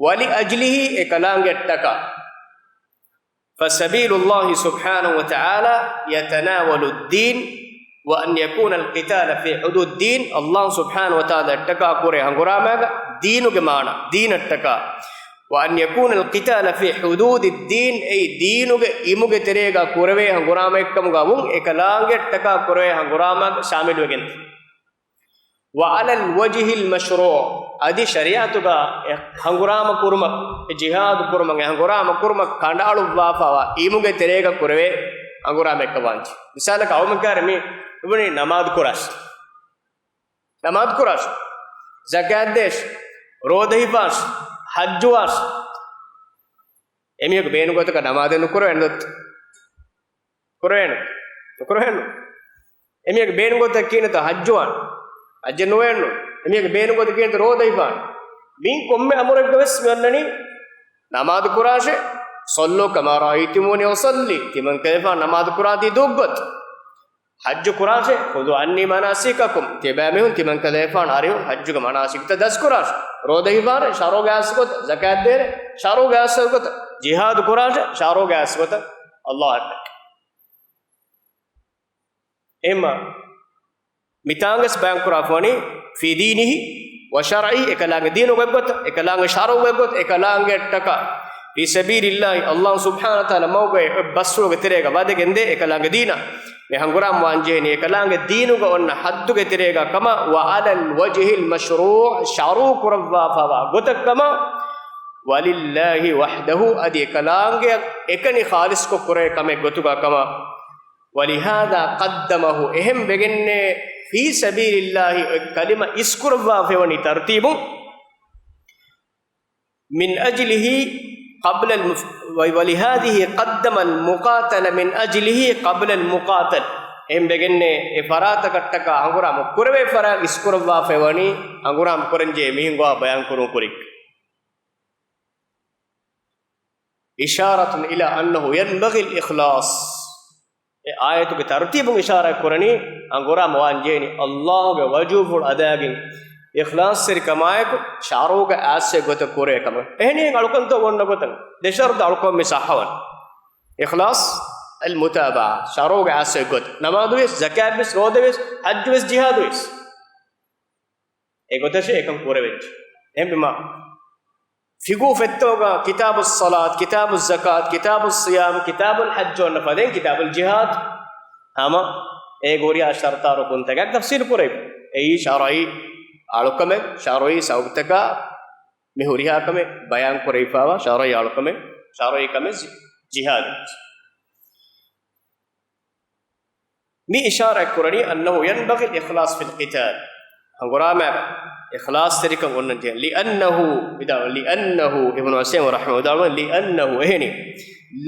وَلِأَجْلِهِ، އެކަލާނގެއަށްޓަކާ. فَسَبِيلُ اللَّهِ سُبْحَانَهُ وَتَعَالَى يَتَنَاوَلُ الدِّينَ وَأَنْ يَكُونَ الْقِتَالَ فِي حُدُودِ الدِّينِ، ﷲ ސުބްޙާނަހޫ ވަތަޢާލާ އަށްޓަކާ ކުރޭ ހަނގުރާމައިގަ ދީނުގެ މާނަ، ދީނަށްޓަކާ. وَأَنْ يَكُونَ الْقِتَالَ فِي حُدُودِ الدِّينِ، އެއީ ދީނުގެ އިމުގެ ތެރޭގަ ކުރެވޭ ހަނގުރާމައެއްކަމުގަ ވުން، އެކަލާނގެއަށްޓަކާ ކުރެވޭ ހަނގުރާމައިގަ ޝާމިލުވެގެން. وَعَلَى الْوَجْهِ الْمَشْرُوعِ، އަދި ޝަރީޢަތުގަ އެ ހަނގުރާމަ ކުރުމަށް، އެ ޖިހާދު ކުރުމަށް، އެ ހަނގުރާމަ ކުރުމަށް ކަނޑައަޅުއްވާފައިވާ އިމުގެ ތެރޭގަ ކުރެވޭ ހަނގުރާމައެއްކަން ވާންޖެހޭ. މިސާލަކަށް އަޅުގަނޑުމެން މި ނުބުނީ ނަމާދު ކުރާށޭ. ނަމާދު ކުރާށޭ. ޒަކާތް ދޭށޭ. ރޯދަ ހިފާށޭ. ޙައްޖު ވާށޭ. އެމީހަކު ބޭނުން ގޮތަކަށް ނަމާދެއް ނުކުރެވޭނެ ދޯ؟ ކުރެވޭނެ. ނުކުރެވޭނެ. އެމީހަކު ބޭނުން ގޮތަކަށް ކިހިނެއްތޯ ޙައްޖު ވާން؟ ޙައްޖެއް ނުވޭނެ. އެމީހަކު ބޭނުން ގޮތަކަށް ކިހިނެއްތޯ ރޯދަ ހިފާން؟ މި ކޮންމެ އަމުރެއްގަ ވެސް މި އޮންނަނީ ނަމާދު ކުރާށޭ. صَلُّوا كَمَا رَأَيْتُمُونِي أُصَلِّي. ތިމަން ކަލޭފާން ނަމާދު ކުރާތީ ދުއްގޮތަށް. ޙައްޖު ކުރާށޭ. خُذُوا عَنِّي مَنَاسِكَكُمْ. ތިބާމީހުން ތިމަން ކަލޭފާން އަރިހުން ޙައްޖުގެ މަނާސިކުތައް ދަސްކުރާށޭ. ރޯދަ ހިފާށޭ ޝަރުޢުގެ އަސްލު ގޮތަށް، ޒަކާތް ދޭށޭ ޝަރުޢުގެ އަސްލު ގޮތަށް، ޖިހާދު ކުރާށޭ ޝަރުޢުގެ އަސްލު ގޮތަށް، ﷲ އަށްޓަކާ. އެހެންމަ މިތާނގަސް ބަޔާން ކުރާފަވަނީ فِي دِينِهِ وَشَرْعِهِ، އެކަލާނގެ ދީނުގެ ގޮތަށް، އެކަލާނގެ ޝަރުޢުގެ ގޮތަށް، އެކަލާނގެއަށްޓަކާ، فِي سَبِيلِ اللَّهِ، ﷲ ސުބްޙާނަހޫ ވަތަޢާލާ މަގުގައި އޮތް ބަސްފުޅުގެ ތެރޭގަ ވަދެގެންދޭ އެކަލާނގެ ދީނަށް. މި ހަނގުރާމަ ވާންޖެހެނީ އެކަލާނގެ ދީނުގަ އޮންނަ ޙައްދުގެ ތެރޭގަ ކަމަށް، وَعَلَى الْوَجْهِ الْمَشْرُوعِ، ޝަރުޢު ކުރައްވާފައިވާ ގޮތަށް ކަމަށް، وَلِلَّهِ وَحْدَهُ، އަދި އެކަލާނގެއަށް އެކަނި ޚާލިޞްކޮށް ކުރެވޭ ކަމެއް ގޮތުގަ ކަމަށް، وَلِهَذَا قَدَّمَهُ، އެހެން ވެގެންނޭ، فِي سَبِيلِ اللَّهِ އޮތް ކަލިމަ އިސްކުރައްވާފައިވަނީ ތަރުތީބުން، مِنْ أَجْلِهِ قَبْلَ الْمُ، وَلِهَذِهِ قَدَّمَ الْمُقَاتَلَ مِنْ أَجْلِهِ قَبْلَ الْمُقَاتَلِ. އެހެން ވެގެންނޭ، އެ ފަރާތަކަށްޓަކާ ހަނގުރާމަ ކުރެވޭ ފަރާތް އިސްކުރައްވާފައިވަނީ ހަނގުރާމަ ކުރަންޖެހޭ މީހުންގެ ބަޔާން ކުރުން ކުރިން. إِشَارَةٌ إِلَى أَنَّهُ يَنْبَغِي الْإِخْلَاصُ. އެ އާޔަތުގެ ތަރުތީބުން އިޝާރާތް ކުރަނީ، ހަނގުރާމަ ވާން ޖެހެނީ ﷲ ގެ ވަޖްހުފުޅު އަދާގެން، އިޚްލާޞްތެރިކަމާއެކު، ޝަރުޢުގެ އަސްލު ގޮތަށް ކުރޭ ކަމަށް. އެހެނީ އަޅުކަންތައް އޮންނަ ގޮތަށް ދެ ޝަރުޠު އަޅުކަމަށް މި ޞައްޙަވަން. އިޚްލާޞް، އަލްމުތާބަޢާ، ޝަރުޢުގެ އަސްލު ގޮތަށް. ނަމާދުވެސް، ޒަކާތްވެސް، ރޯދަވެސް، ޙައްޖުވެސް، ޖިހާދުވެސް. އެގޮތަށޭ އެކަން ކުރެވެއްޖެ. އެހެންވީމާ، ފިޤުހު ފޮތްތަކުގަ ކިތާބުއްޞަލާތު، ކިތާބުއްޒަކާތު، ކިތާބުއްޞިޔާމް، ކިތާބުލްޙައްޖު އޮންނަ ފަދައިން ކިތާބުލްޖިހާދު. ހަމަ އޭގެ ހުރިހާ ޝަރުޠާ ރުކުންތަކާ ތަފްޞީލު ކުރެވި. އެއީ ޝަރުޢީ އަޅުކަމެއް، ޝަރުޢީ ސަބަބުތަކާ މި ހުރިހާ ކަމެއް ބަޔާން ކުރެވިފައިވާ ޝަރުޢީ އަޅުކަމެއް، ޝަރުޢީ ކަމެއް ޖި، ޖިހާދު. މި އިޝާރާތް ކުރަނީ، أَنَّهُ يَنْبَغِي الْإِخْلَاصُ فِي الْقِتَالِ، ހަނގުރާމައިގަ އިޚްލާޞްތެރިކަން އޮންނަން ޖެހޭ. لِأَنَّهُ، ވިދާޅު، لِأَنَّهُ، އިބްނު ޢުޘައިމީން ރަޙިމަހުﷲ ވިދާޅުވަނީ، لِأَنَّهُ، އެހެނީ،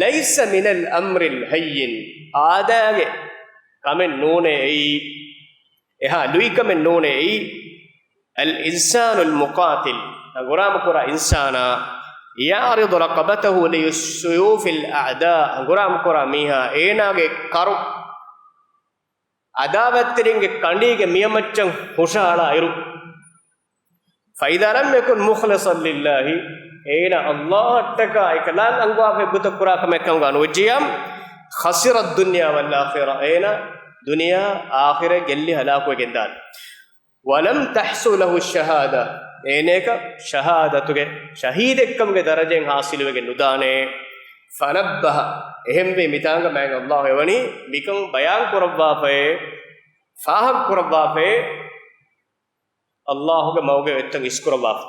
لَيْسَ مِنَ الْأَمْرِ الْهَيِّنِ، އާދައިގެ ކަމެއް ނޫނޭ އެއީ، އެހާ ލުއި ކަމެއް ނޫނޭ އެއީ، الْإِنْسَانُ الْمُقَاتِلُ، ހަނގުރާމަ ކުރާ އިންސާނާ، يَعْرِضُ رَقَبَتَهُ لِسُيُوفِ الْأَعْدَاءِ، ހަނގުރާމަ ކުރާ މީހާ އޭނާގެ ކަރު އަދާވަތްތެރިންގެ ކަނޑީގެ މިޔަމައްޗަށް ހުށަހަޅާ އިރު، فَإِذَا لَمْ يَكُنْ مُخْلِصًا لِلَّهِ، އޭނާ ﷲ އަށްޓަކާ އިޚްލާޞް އަންގަވާފައި ގޮތަށް ކުރާ ކަމެއް ކަމުގަ ނުވެއްޖިއްޔާ، خَسِرَ الدُّنْيَا وَالْآخِرَةَ، އޭނާ ދުނިޔެ އާޚިރަތް ގެއްލި ހަލާކުވެގެންދާނެ. وَلَمْ تَحْصُلْ لَهُ الشَّهَادَةُ، އޭނައަކަށް ޝަހާދަތުގެ، ޝަހީދެއްކަމުގެ ދަރަޖައެއް ޙާޞިލުވެގެން ނުދާނެ. ފަނައްބަހަ، އެހެންވެ މިތާނގަ މާތް ﷲ އެވަނީ މިކަން ބަޔާން ކުރައްވާފައޭ، ފާހަގަ ކުރައްވާފައޭ، ﷲގެ މަގުގެ އޮތްތަން އިސްކުރައްވާފަ.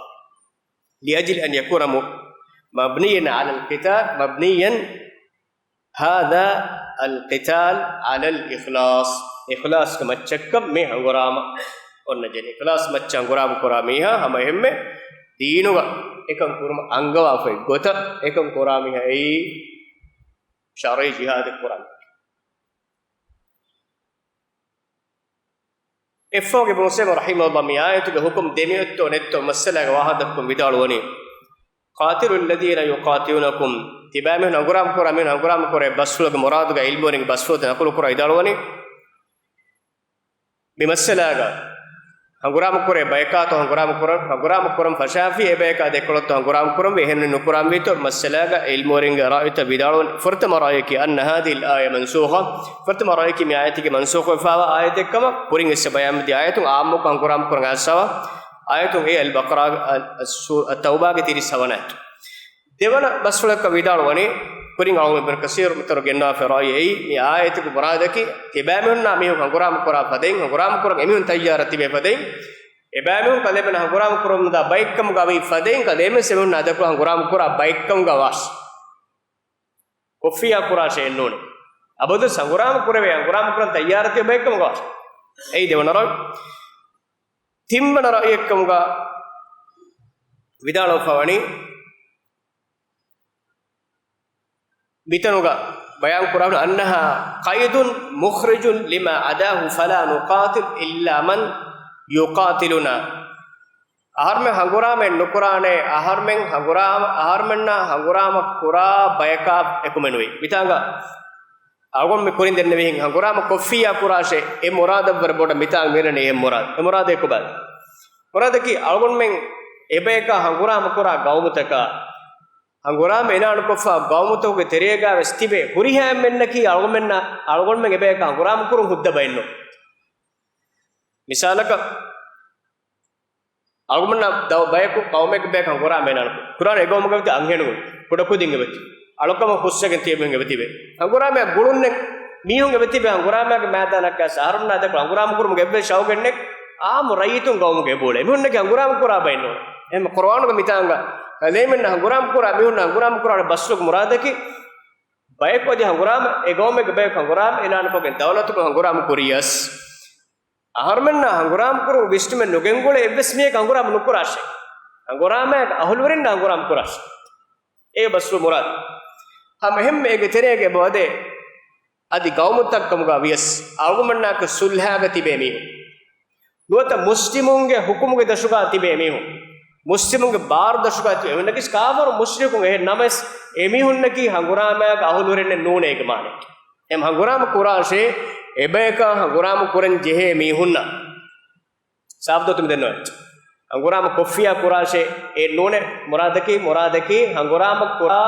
لأجل أن يكون م-، مبنيا على القتال، مبنيا هذا القتال على الإخلاص. އިޚްލާޞްގެ މައްޗަށްކަން މި ހަނގުރާމަ އޮންނަ ޖެހެނީ. އިޚްލާޞް މައްޗަށް ހަނގުރާމަ ކުރާ މީހާ ހަމަ އެހެންމެ ދީނުގަ އެކަން ކުރުމަށް އަންގަވާފައި ގޮތަށް އެކަން ކުރާ މީހާ އެއީ ޝަރުޢީ ޖިހާދެއް ކުރާ މީހާ. އެއްފަހުގެ އިބްނު ޢުސައިމީން ރަޙިމަހުﷲ މި އާޔަތުގެ ޙުކުމް ދެމިއޮތްތޯ ނެތްތޯ މައްސަލާގެ ވާހަކަ ދައްކަން ވިދާޅުވަނީ، قاتلوا الذين يقاتلونكم، ތިބާމީހުން ހަނގުރާމަ ކުރާ މީހުން ހަނގުރާމަ ކުރޭ ބަސްފުޅުގެ މުރާދުގަ ޢިލްމުވެރިންގެ ބަސްފުޅުތައް ނަޤުލު ކުރާ ވިދާޅުވަނީ، މި މައްސަލާގަ ހަނގުރާމަ ކުރޭ ބަޔަކާތޯ ހަނގުރާމަ ކުރަން، ހަނގުރާމަ ކުރަން ފަށާފި އެ ބަޔަކާ ދެކޮޅަށްތޯ ހަނގުރާމަ ކުރަންވީ، އެހެން ނުކުރާންވީތޯ މައްސަލާގަ ޢިލްމުވެރިންގެ ރައުޔުތައް ވިދާޅުވަނީ. ފުރަތަމަ ރައުޔަކީ أن هذه الآية منسوخة، ފުރަތަމަ ރައުޔަކީ މި އާޔަތުގެ މަންސޫޚުވެފައިވާ އާޔަތެއްކަމަށް. ކުރިން އިސް ބަޔާންވެދިޔަ އާޔަތުން އާއްމުކޮށް ހަނގުރާމަ ކުރަން އައިސްފަވާ އާޔަތުން އެއީ އަލްބަޤަރާ، އަ-، އައްސޫ-، އައްތައުބާގެ ތިރީސް ހަވަނަ އާޔަތު. ދެވަނަ ބަސްފުޅަކަށް ވިދާޅުވަނީ، ކުރިން އަޅުގަނޑު އިބްނު ކަސީރު މިތަނު ގެންނަވާފަ ރައުޔު އެއީ، މި އާޔަތުގެ މުރާދަކީ، ތިބާމީހުންނާ މީހުން ހަނގުރާމަ ކުރާ ފަދައިން، ހަނގުރާމަ ކުރަން އެމީހުން ތައްޔާރަށް ތިބޭ ފަދައިން، އެބާމީހުން ކަލޭމެން ހަނގުރާމަ ކުރަމުންދާ ބައެއްކަމުގަ ވީ ފަދައިން، ކަލޭމެން އެމީހުންނާ ދައްކަ ހަނގުރާމަ ކުރާ ބައެއްކަމުގަ ވާސް. ކޮށްފިއްޔާ ކުރާށޭ އެއްނޫނެ. އަބަދު ހަނގުރާމަ ކުރެވޭ، ހަނގުރާމަ ކުރަން ތައްޔާރަށް ތިބޭ ބައެއްކަމުގަ ވާސް. އެއީ ދެވަނަ ރައު. ތިންވަނަ ރައުޔެއްކަމުގަ ވިދާޅުވެފަ ވަނީ، މިތަނުގަ ބަޔާން ކުރާނު أنها قيد مخرج لما عداه فلا نقاتل إلا من يقاتلنا. އަހަރުމެން ހަނގުރާމައެއް ނުކުރާނެ، އަހަރުމެން ހަނގުރާމަ، އަހަރުމެންނާ ހަނގުރާމަ ކުރާ ބަޔަކާ އެކުމެ ނުވޭ. މިތާނގަ އަޅުގަނޑު މި ކުރިން ދެންނެވިހެން ހަނގުރާމަ ކޮށްފިއްޔާ ކުރާށޭ، އެ މުރާދަށްވުރެ ބޮޑަށް މިތާނގަ މިރަނީ އެ މުރާދު. އެ މުރާދު އެކުބާ. މުރާދަކީ އަޅުގަނޑުމެން އެބަޔަކާ ހަނގުރާމަ ކުރާ ގައުމުތަކާ، ހަނގުރާމަ އިޢުލާނުކޮށްފަ ގައުމުތަކުގެ ތެރޭގަ ވެސް ތިބޭ ހުރިހާ އެންމެންނަކީ އަޅުގަނޑުމެންނަށް، އަޅުގަނޑުމެން އެބަޔަކާ ހަނގުރާމަ ކުރުން ހުއްދަ ބައެއްނު. މިސާލަކަށް، އަޅުގަނޑުމެންނަށް ދަ-، ބަޔަކު ޤައުމެއްގެ ބަޔަކަށް ހަނގުރާމަ އިޢުލާނު ކުރާނެ، އެ ގައުމުގެ އޮތީ އަންހެނުން، ކުޑަކުދިން އެބަތި، އަޅުކަމަށް ހުސްވެގެން ތިބޭ މީހުން އެބަތިބޭ. ހަނގުރާމައަށް ގުޅުންނެއް މީހުން އެބަތިބޭ، ހަނގުރާމައިގެ މައިދާނަކަށް އަހަރުންނާ ދެކޮޅަށް ހަނގުރާމަ ކުރުމުގެ އެއްވެސް ޝައުގެއްނެއް. އާއްމު ރައްޔިތުން ގައުމުގެ އެބައުޅޭ. މީހުންނަކީ ހަނގުރާމަ ކުރާ ބައެއްނު. އެހެން ޤުރުއާނުގަ މިތާނގަ ކަލޭމެންނަށް ހަނގުރާމަ ކުރާ މީހުންނަށް ހަނގުރާމަ ކުރާނެ ބަސްފުޅުގެ މުރާދަކީ، ބަޔަކު އަދި ހަނގުރާމަ، އެ ގައުމެއްގެ ބަޔަކު ހަނގުރާމަ އިޢުލާނުކޮށްގެން ދައުލަތުގަ ހަނގުރާމަ ކުރިޔަސް، އަހަރުމެންނާ ހަނގުރާމަ ކުރުން ވިސްނުމެއް ނުގެންގުޅޭ އެއްވެސް މީހަކަށް ހަނގުރާމަ ނުކުރާށޭ. ހަނގުރާމައިގެ އަހުލުވެރިންނަށް ހަނގުރާމަ ކުރާށޭ. އެއީ ބަސްފުޅު މުރާދު. ހަމަ އެހެންމެ އޭގެ ތެރޭގަ އެބަވަދޭ އަދި ގައުމުތައް ކަމުގަ ވިޔަސް އަޅުގަނޑުމެންނާއެކު ޞުލްޙާގަ ތިބޭ މީހުން. ނުވަތަ މުސްލިމުންގެ ޙުކުމުގެ ދަށުގަ ތިބޭ މީހުން. މުސްލިމުންގެ ބާރު ދަށުގަ ތިބޭ މީހުންނަކީ ކާފަރު މުޝްރިކުން އެހެން ނަމަވެސް، އެމީހުންނަކީ ހަނގުރާމައިގެ އަހުލުވެރިންނެއް ނޫނޭ އޭގެ މާނައަކީ. އެހެން ހަނގުރާމަ ކުރާށޭ، އެބަޔަކާ ހަނގުރާމަ ކުރަން ޖެހޭ މީހުންނަށް. ސާފު ދޯ ތިމި ދެންނެވި. ހަނގުރާމަ ކޮށްފިއްޔާ ކުރާށޭ، އެ ނޫނޭ މުރާދަކީ، މުރާދަކީ ހަނގުރާމަ ކުރާ،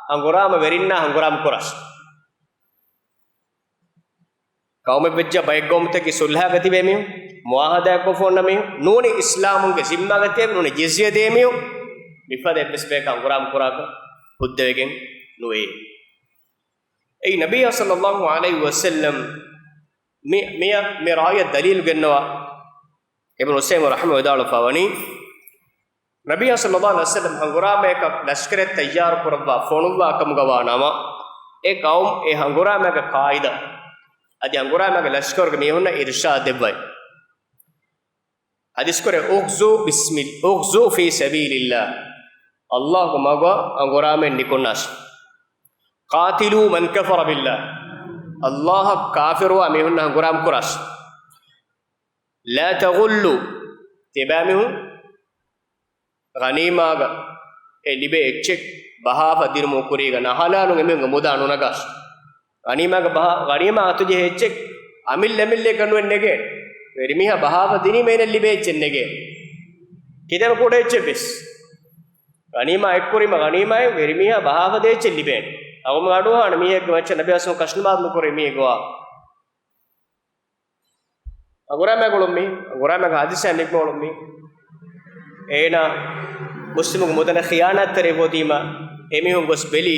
ހަނގުރާމަ ވެރިންނާ ހަނގުރާމަ ކުރާށޭ. ޤައުމެއް ވެއްޖާ ބައެއް ގައުމުތަކީ ޞުލްޙާގަ ތިބޭ މީހުން، މުޢާހަދާއެއް ކޮށްފަ އޮންނަ މީހުން، ނޫނީ އިސްލާމުންގެ ޒިންމާގަ ތިބޭ މީހުން، ނޫނީ ޖިޒްޔާ ދޭ މީހުން، މިފަދަ އެއްވެސް ބަޔަކަށް ހަނގުރާމަ ކުރާކަށް ހުއްދަވެގެން ނުވޭ. އެއީ ނަބިއްޔާ ޞައްލައްލާހު ޢަލައިހި ވަސައްލަމް މި، މި، މި ރައުޔަށް ދަލީލު ގެންނަވާ އިބްނު ޢުސައިމީން ރަޙިމަހު ވިދާޅުވެފަ ވަނީ، ނަބިއްޔާ ޞައްލައްލާހު ޢަލައިހި ވަސައްލަމް ހަނގުރާމަޔަކަށް ލަޝްކަރެއް ތައްޔާރު ކުރައްވާ ފޮނުއްވާ ކަމުގަ ވާ ނަމަ، އެ ޤައުމު އެ ހަނގުރާމައިގެ ޤާއިދަށް އަދި ހަނގުރާމައިގެ ލަޝްކަރުގެ މީހުންނަށް އިރުޝާދު ދެއްވައި، ޙަދީޘް ކުރޭ، اغزوا بسم، اغزوا في سبيل الله، ﷲ ގެ މަގަށް ހަނގުރާމައިން ނިކުންނާށި. قاتلوا من كفر بالله، ﷲ އަށް ކާފިރުވާ މީހުންނަށް ހަނގުރާމަ ކުރާށި. لا تغلوا، ތިބާމީހުން ޣަނީމާގަ އެ ލިބޭ އެއްޗެއް ބަހާފަ ދިނުމުގެ ކުރީގަ ނަހަލާލުން އެމީހުންގެ މުދާ ނުނަގާށި. ޣަނީމާގަ ބަހާ، ޣަނީމާ އަތުޖެހޭ އެއްޗެއް އަމިއްލަ އަމިއްލައަކަށް ނުވެ ނެގޭ. ވެރިމީހާ ބަހާފަ ދިނީމަ އޭނަ ލިބޭ އެއްޗެއް ނެގޭ. ކިތަންމެ ކުޑަ އެއްޗެއް ވެސް. ޣަނީމާ އެއްކުރީމަ ޣަނީމާއެއް ވެރިމީހާ ބަހާފަ ދޭ އެއްޗެއް ލިބޭނެ. އަޅުގަނޑު އަޑުއަހާނެ މީހެއްގެ މައްޗަށް ނަބީ އަސްލު ކަށުނަމާދު ނުކުރޭ މީހެއްގޮވާ. ހަނގުރާމައިގަ އުޅުނު މީ، ހަނގުރާމައިގެ ހާދިސާއެއް ނިކުމެ އުޅުނު މީ. އޭނާ މުސްލިމުންގެ މުދަލަށް ޚިޔާނާތްތެރި ހޯދީމަ، އެމީހުން ގޮސް ބެލީ،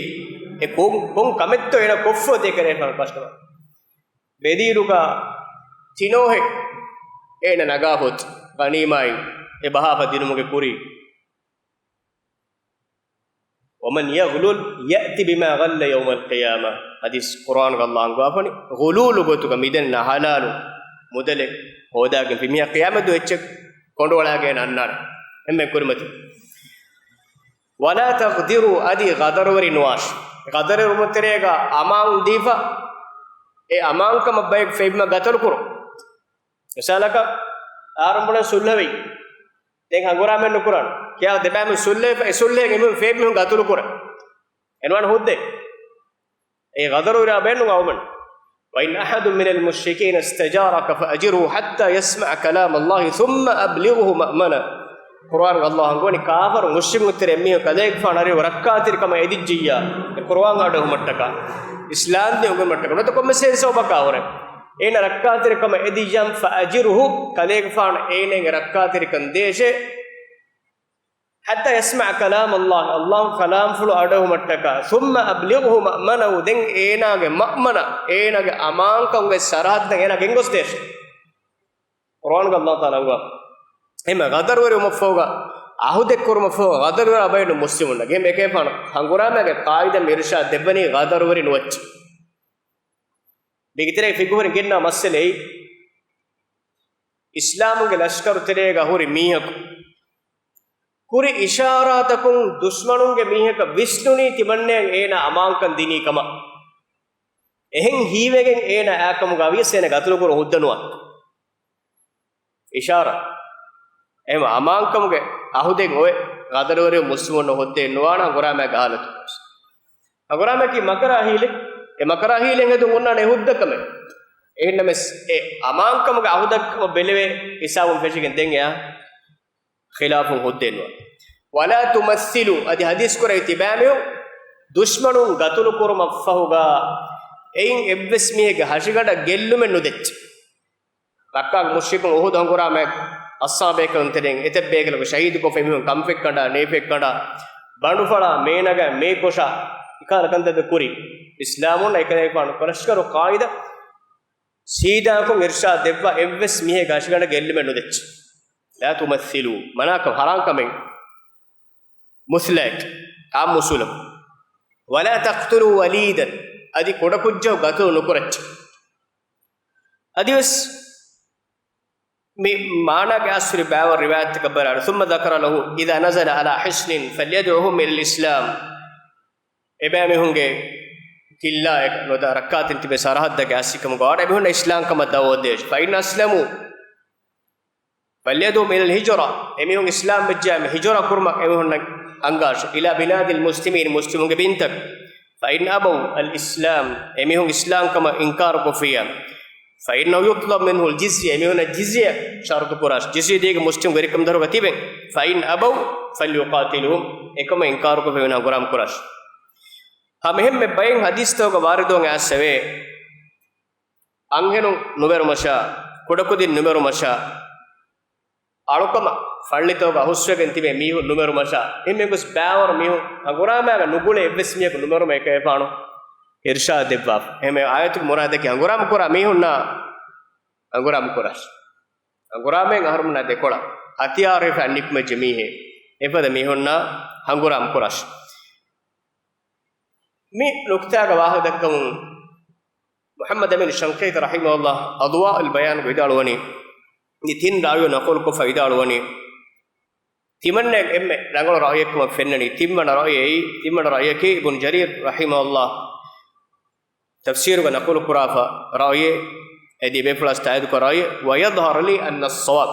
އެ ކޮން، ކޮން ކަމެއްތޯ އޭނަ ކޮށްފޯތޭ ކަރޭ ފަން ކަސްޓަމަރ. ބެދީރުގަ ތިނޯހެއް އޭނަ ނަގާފޯތު ޣަނީމާއިން އެ ބަހާފަ ދިނުމުގެ ކުރީ. ومن يغلل يأت بما غل يوم القيامة. ޙަދީޘް ޤުރްއާންގަ ﷲ އަންގާފަނި، ޣުލޫލު ގޮތުގަ މިދެންނަ ޙަލާލު މުދަލެއް ހޯދާގެން ފި މީހާ ޤިޔާމަތް ދުވަހު އެއްޗެއް ކޮނޑުއަޅާގެން އަންނާނެ. އެންމެ ކުރިމަތި. ولا تغدروا، އަދި ޣަދަރުވެރި ނުވާށި. ޣަދަރުވެރިވުމުގެ ތެރޭގަ އަމާން ދީފަ، އެ އަމާންކަމަށް ބަޔަކު ފެއްވުމަށް ގަތަޅު ކުރުން. މިސާލަކަށް، އަހަރުން ބުނަން ސުލްހަވީ. ދެން ހަނގުރާމައެއް ނުކުރާނެ. ކިޔާ ދެބައިމީހުން ސުލްހަވެފަ، އެ ސުލްހައިން އެމީހުން ފެއްވި މީހުން ގަތުލު ކުރަން. އެންވާން ހުއްދަ. އެ ޣަދަރުވެރިވާ ބޭނުން އައުމަން. وإن أحد من المشركين استجارك فأجره حتى يسمع كلام الله ثم أبلغه مأمنه. ޤުރްއާންގަ ﷲ އަންގަވަނީ، ކާފަރު މުޝްރިކުން ތެރޭ އެއްމީހަކު ކަލޭގެފާނު ހަރީ ރައްކާތެރިކަމަށް އެދިއްޖިއްޔާ، އެ ޤުރްއާން އަޑުއެހުމަށްޓަކާ، އިސްލާމް ދީން އުނގެނުމަށްޓަކާ، ނުވަތަ ކޮންމެސް ހެއް ސަބަބަކާ ހުރެ، އޭނަ ރައްކާތެރިކަމަށް އެދިއްޔާ، فأجره، ކަލޭގެފާނު އޭނައިން ރައްކާތެރިކަން ދޭށޭ. حتى يسمع كلام الله، ﷲ ކަލާމްފުޅު އަޑުއެހުމަށްޓަކާ، ثم أبلغه مأمنه، ދެން އޭނާގެ މައުމަނަ، އޭނާގެ އަމާންކަމުގެ ސަރަހައްދަށް އޭނާ ގެންގޮސްދޭށޭ. ޤުރްއާންގަ ﷲ ތަޢާލާ އަންގަވާ. އެހެން ޣަދަރުވެރިވުމަށްފަހުގަ، އަހުދެއް ކުރުމަށްފަހު ޣަދަރުވެރިވާ ބައެއް ނޫން މުސްލިމުންނަށް. އެހެން އެކަލޭގެފާނު ހަނގުރާމައިގެ ޤާއިދާ އިރުޝާދު ދެއްވަނީ ޣަދަރުވެރި ނުވެއްޗޭ. މީގެ ތެރޭގަ ފިޤުހުވެރިން ގެންނަ މައްސަލައެއް، އިސްލާމުގެ ލަޝްކަރު ތެރޭގަ ހުރި މީހަކު ކުރި އިޝާރާތަކުން ދުޝްމަނުންގެ މީހަކަށް ވިސްނުނީ ތިމަންނައަށް އޭނާ އަމާންކަން ދިނީ ކަމަށް. އެހެން ހީވެގެން އޭނާ އާކަމުގަ ވިޔަސް އޭނާ ގަތުލުކުރުން ހުއްދަ ނުވާނެ. އިޝާރާ. އެހެން އަމާންކަމުގެ އަހުދެއް އޮވެ، ގަދަރުވެރިވުން މުސްލިމުންނަށް ހުއްދައެއް ނުވާނެ ހަނގުރާމައިގެ ހާލަތު. ހަނގުރާމައަކީ މަކަރާ ހީލެއް. އެ މަކަރާ ހީލެއް ހެދުން އޮންނާނެ އެ ހުއްދަ ކަމެއް. އެހެންނަމަވެސް އެ އަމާންކަމުގެ އަހުދަށް ބެލެވޭ ހިސާބުން ފެށިގެން ދެން އެއާ ޚިލާފުން ހުއްދައެއް ނުވާނެ. ولا تمثلوا، އަދި ޙަދީޘް ކުރެއްވި ތިބާމީހުން ދުޝްމަނުން ގަތުލު ކުރުމަށްފަހުގަ އެއިން އެއްވެސް މީހެއްގެ ހަށިގަނޑަށް ގެއްލުމެއް ނުދެއްޗޭ. މައްކާގެ މުޝްރިކުން އުޙުދު ހަނގުރާމައިގަ އަޞްޙާބޭކަލުން ތެރެއިން އެތައް ބޭކަލަކު ޝަހީދުކޮށްފަ އެމީހުން ކަންފަތްކަނޑާ، ނޭފަތްކަނޑާ، ބަނޑުފަޅާ، މޭނަގަ މޭކޮށާ، އެކަހަލަ ކަންތައްތައް ކުރީ. އިސްލާމުންނަށް އެކަލޭގެފާނު ކޮށް ލަޝްކަރު ޤާއިދާ ސީދާކޮށް އިރުޝާދު ދެއްވާ އެއްވެސް މީހެއްގެ ހަށިގަނޑަށް ގެއްލުމެއް ނުދެއްޗޭ. لا تمثلوا، މަނާކަން، ޙަރާން ކަމެއް. މުޘްލައެއް، ޢާއްމު އުޞޫލަކުން. ولا تقتلوا وليدا، އަދި ކުޑަކުއްޖަކު ގަތުލު ނުކުރައްޗޭ. އަދިވެސް މި މާނާގެ އަސްލު ބައިވަރު ރިވާޔަތްތަކަށް ބަލާއިރު، ثم ذكر له إذا نزل على حصن فليدعهم إلى الإسلام. އެބައިމީހުންގެ ކިއްލާއަކަށް ނުވަތަ ރައްކާތެރިން ތިބޭ ސަރަހައްދަކަށް އައިސްފިކަމުގަ ވާނެ އެމީހުންނަށް އިސްލާމްކަމަށް ދަޢުވަތު ދޭށޭ. فإن أسلموا فليدعهم إلى الهجرة، އެމީހުން އިސްލާމް ވެއްޖެއްޔާ ހިޖުރަ ކުރުމަށް އެމީހުންނަށް އަންގާށޭ. إلى بلاد المسلمين، މުސްލިމުންގެ ބިންތަކަށް. فإن أبوا الإسلام، އެމީހުން އިސްލާމްކަމަށް އިންކާރުކޮށްފިއްޔާ، فإنه يطلب منه الجزية، އެމީހުންނަށް ޖިޒްޔަ ޝަރުތު ކުރާށޭ. ޖިޒްޔަ ދީގެން މުސްލިމް ވެރިކަމުދާރުގަ ތިބެން. فإن أبوا فليقاتلهم، އެކަމަށް އިންކާރުކޮށްފި އެމީހުންނާ ހަނގުރާމަ ކުރާށޭ. ހަމަ އެހެންމެ ބައެއް ޙަދީޘްތަކުގަ ވާރިދުވެ އައިސްފައިވޭ. އަންހެނުން ނުމެރުމަށާ، ކުޑަކުދިން ނުމެރުމަށާ، އަޅުކަމަށް ފައްޅިތަކުގަ ހުސްވެގެން ތިބޭ މީހުން ނުމެރުމަށާ، އެހެން ގޮސް ބައިވަރު މީހުން ހަނގުރާމައިގަ ނުގުޅޭ އެއްވެސް މީހަކު ނުމެރުމަށް އެކަލޭގެފާނު އިރުޝާދު ދެއްވާފަ. އެހެން އާޔަތުގެ މުރާދަކީ ހަނގުރާމަ ކުރާ މީހުންނާ ހަނގުރާމަ ކުރާށޭ. ހަނގުރާމައިން އަހަރުމެންނާ ދެކޮޅަށް ހަތިޔާރު ހިފާ ނިކުމެއްޖެ މީހެއް. އެފަދަ މީހުންނާ ހަނގުރާމަ ކުރާށޭ. މި ނުކުތާގަ ވާހަކަ ދައްކަމުން މުޙައްމަދު އަމީނު ޝަންޤީޠީ ރަޙިމަހުﷲ އަޟްވާއުލް ބަޔާންގަ ވިދާޅުވަނީ، މި ތިން ރާވީ ނަޤުލުކޮށްފަ ވިދާޅުވަނީ، ތިމަންނައަށް އެންމެ ރަނގަޅު ރައުޔެއްކަމަށް ފެންނަނީ، ތިންވަނަ ރައުޔެއް، ތިންވަނަ ރައުޔަކީ އިބްނު ޖަރީރު ރަޙިމަހުﷲ ތަފްސީރުގަ ނަޤުލުކުރާފަ ރައުޔެއް، އެދި ބޭފުޅާސް ތާއީދުކޮށް ރައުޔެއް، ويظهر لي أن الصواب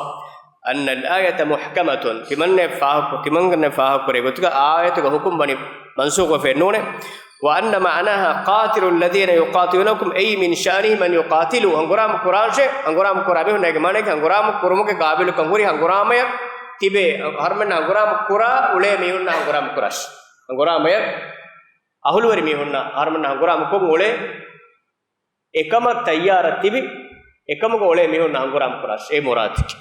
أن الآية محكمة، ތިމަންނަ ފާހަގަ، ތިމަންނަ ފާހަގަކުރޭ ގޮތުގަ އާޔަތުގެ ޙުކުމް ވަނީ މަންސޫޚުވެފައެއް ނޫނޭ. وأن معناها قاتلوا الذين يقاتلونكم، أي من شأنهم أن يقاتلوا، ހަނގުރާމަ ކުރާށޭ، ހަނގުރާމަ ކުރާ މީހުންނާ އޭގެ މާނައަކީ ހަނގުރާމަ ކުރުމުގެ ޤާބިލުކަން ހުރި ހަނގުރާމަޔަށް ތިބޭ، އަހަރުމެންނާ ހަނގުރާމަ ކުރާ އުޅޭ މީހުންނާ ހަނގުރާމަ ކުރާށޭ. ހަނގުރާމަޔަށް އަހުލުވެރި މީހުންނާ އަހަރުމެންނާ ހަނގުރާމަ ކޮށް އުޅޭ އެކަމަށް ތައްޔާރަށް ތިބި، އެކަމުގަ އުޅޭ މީހުންނާ ހަނގުރާމަ ކުރާށޭ. އެ މުރާދަކީ.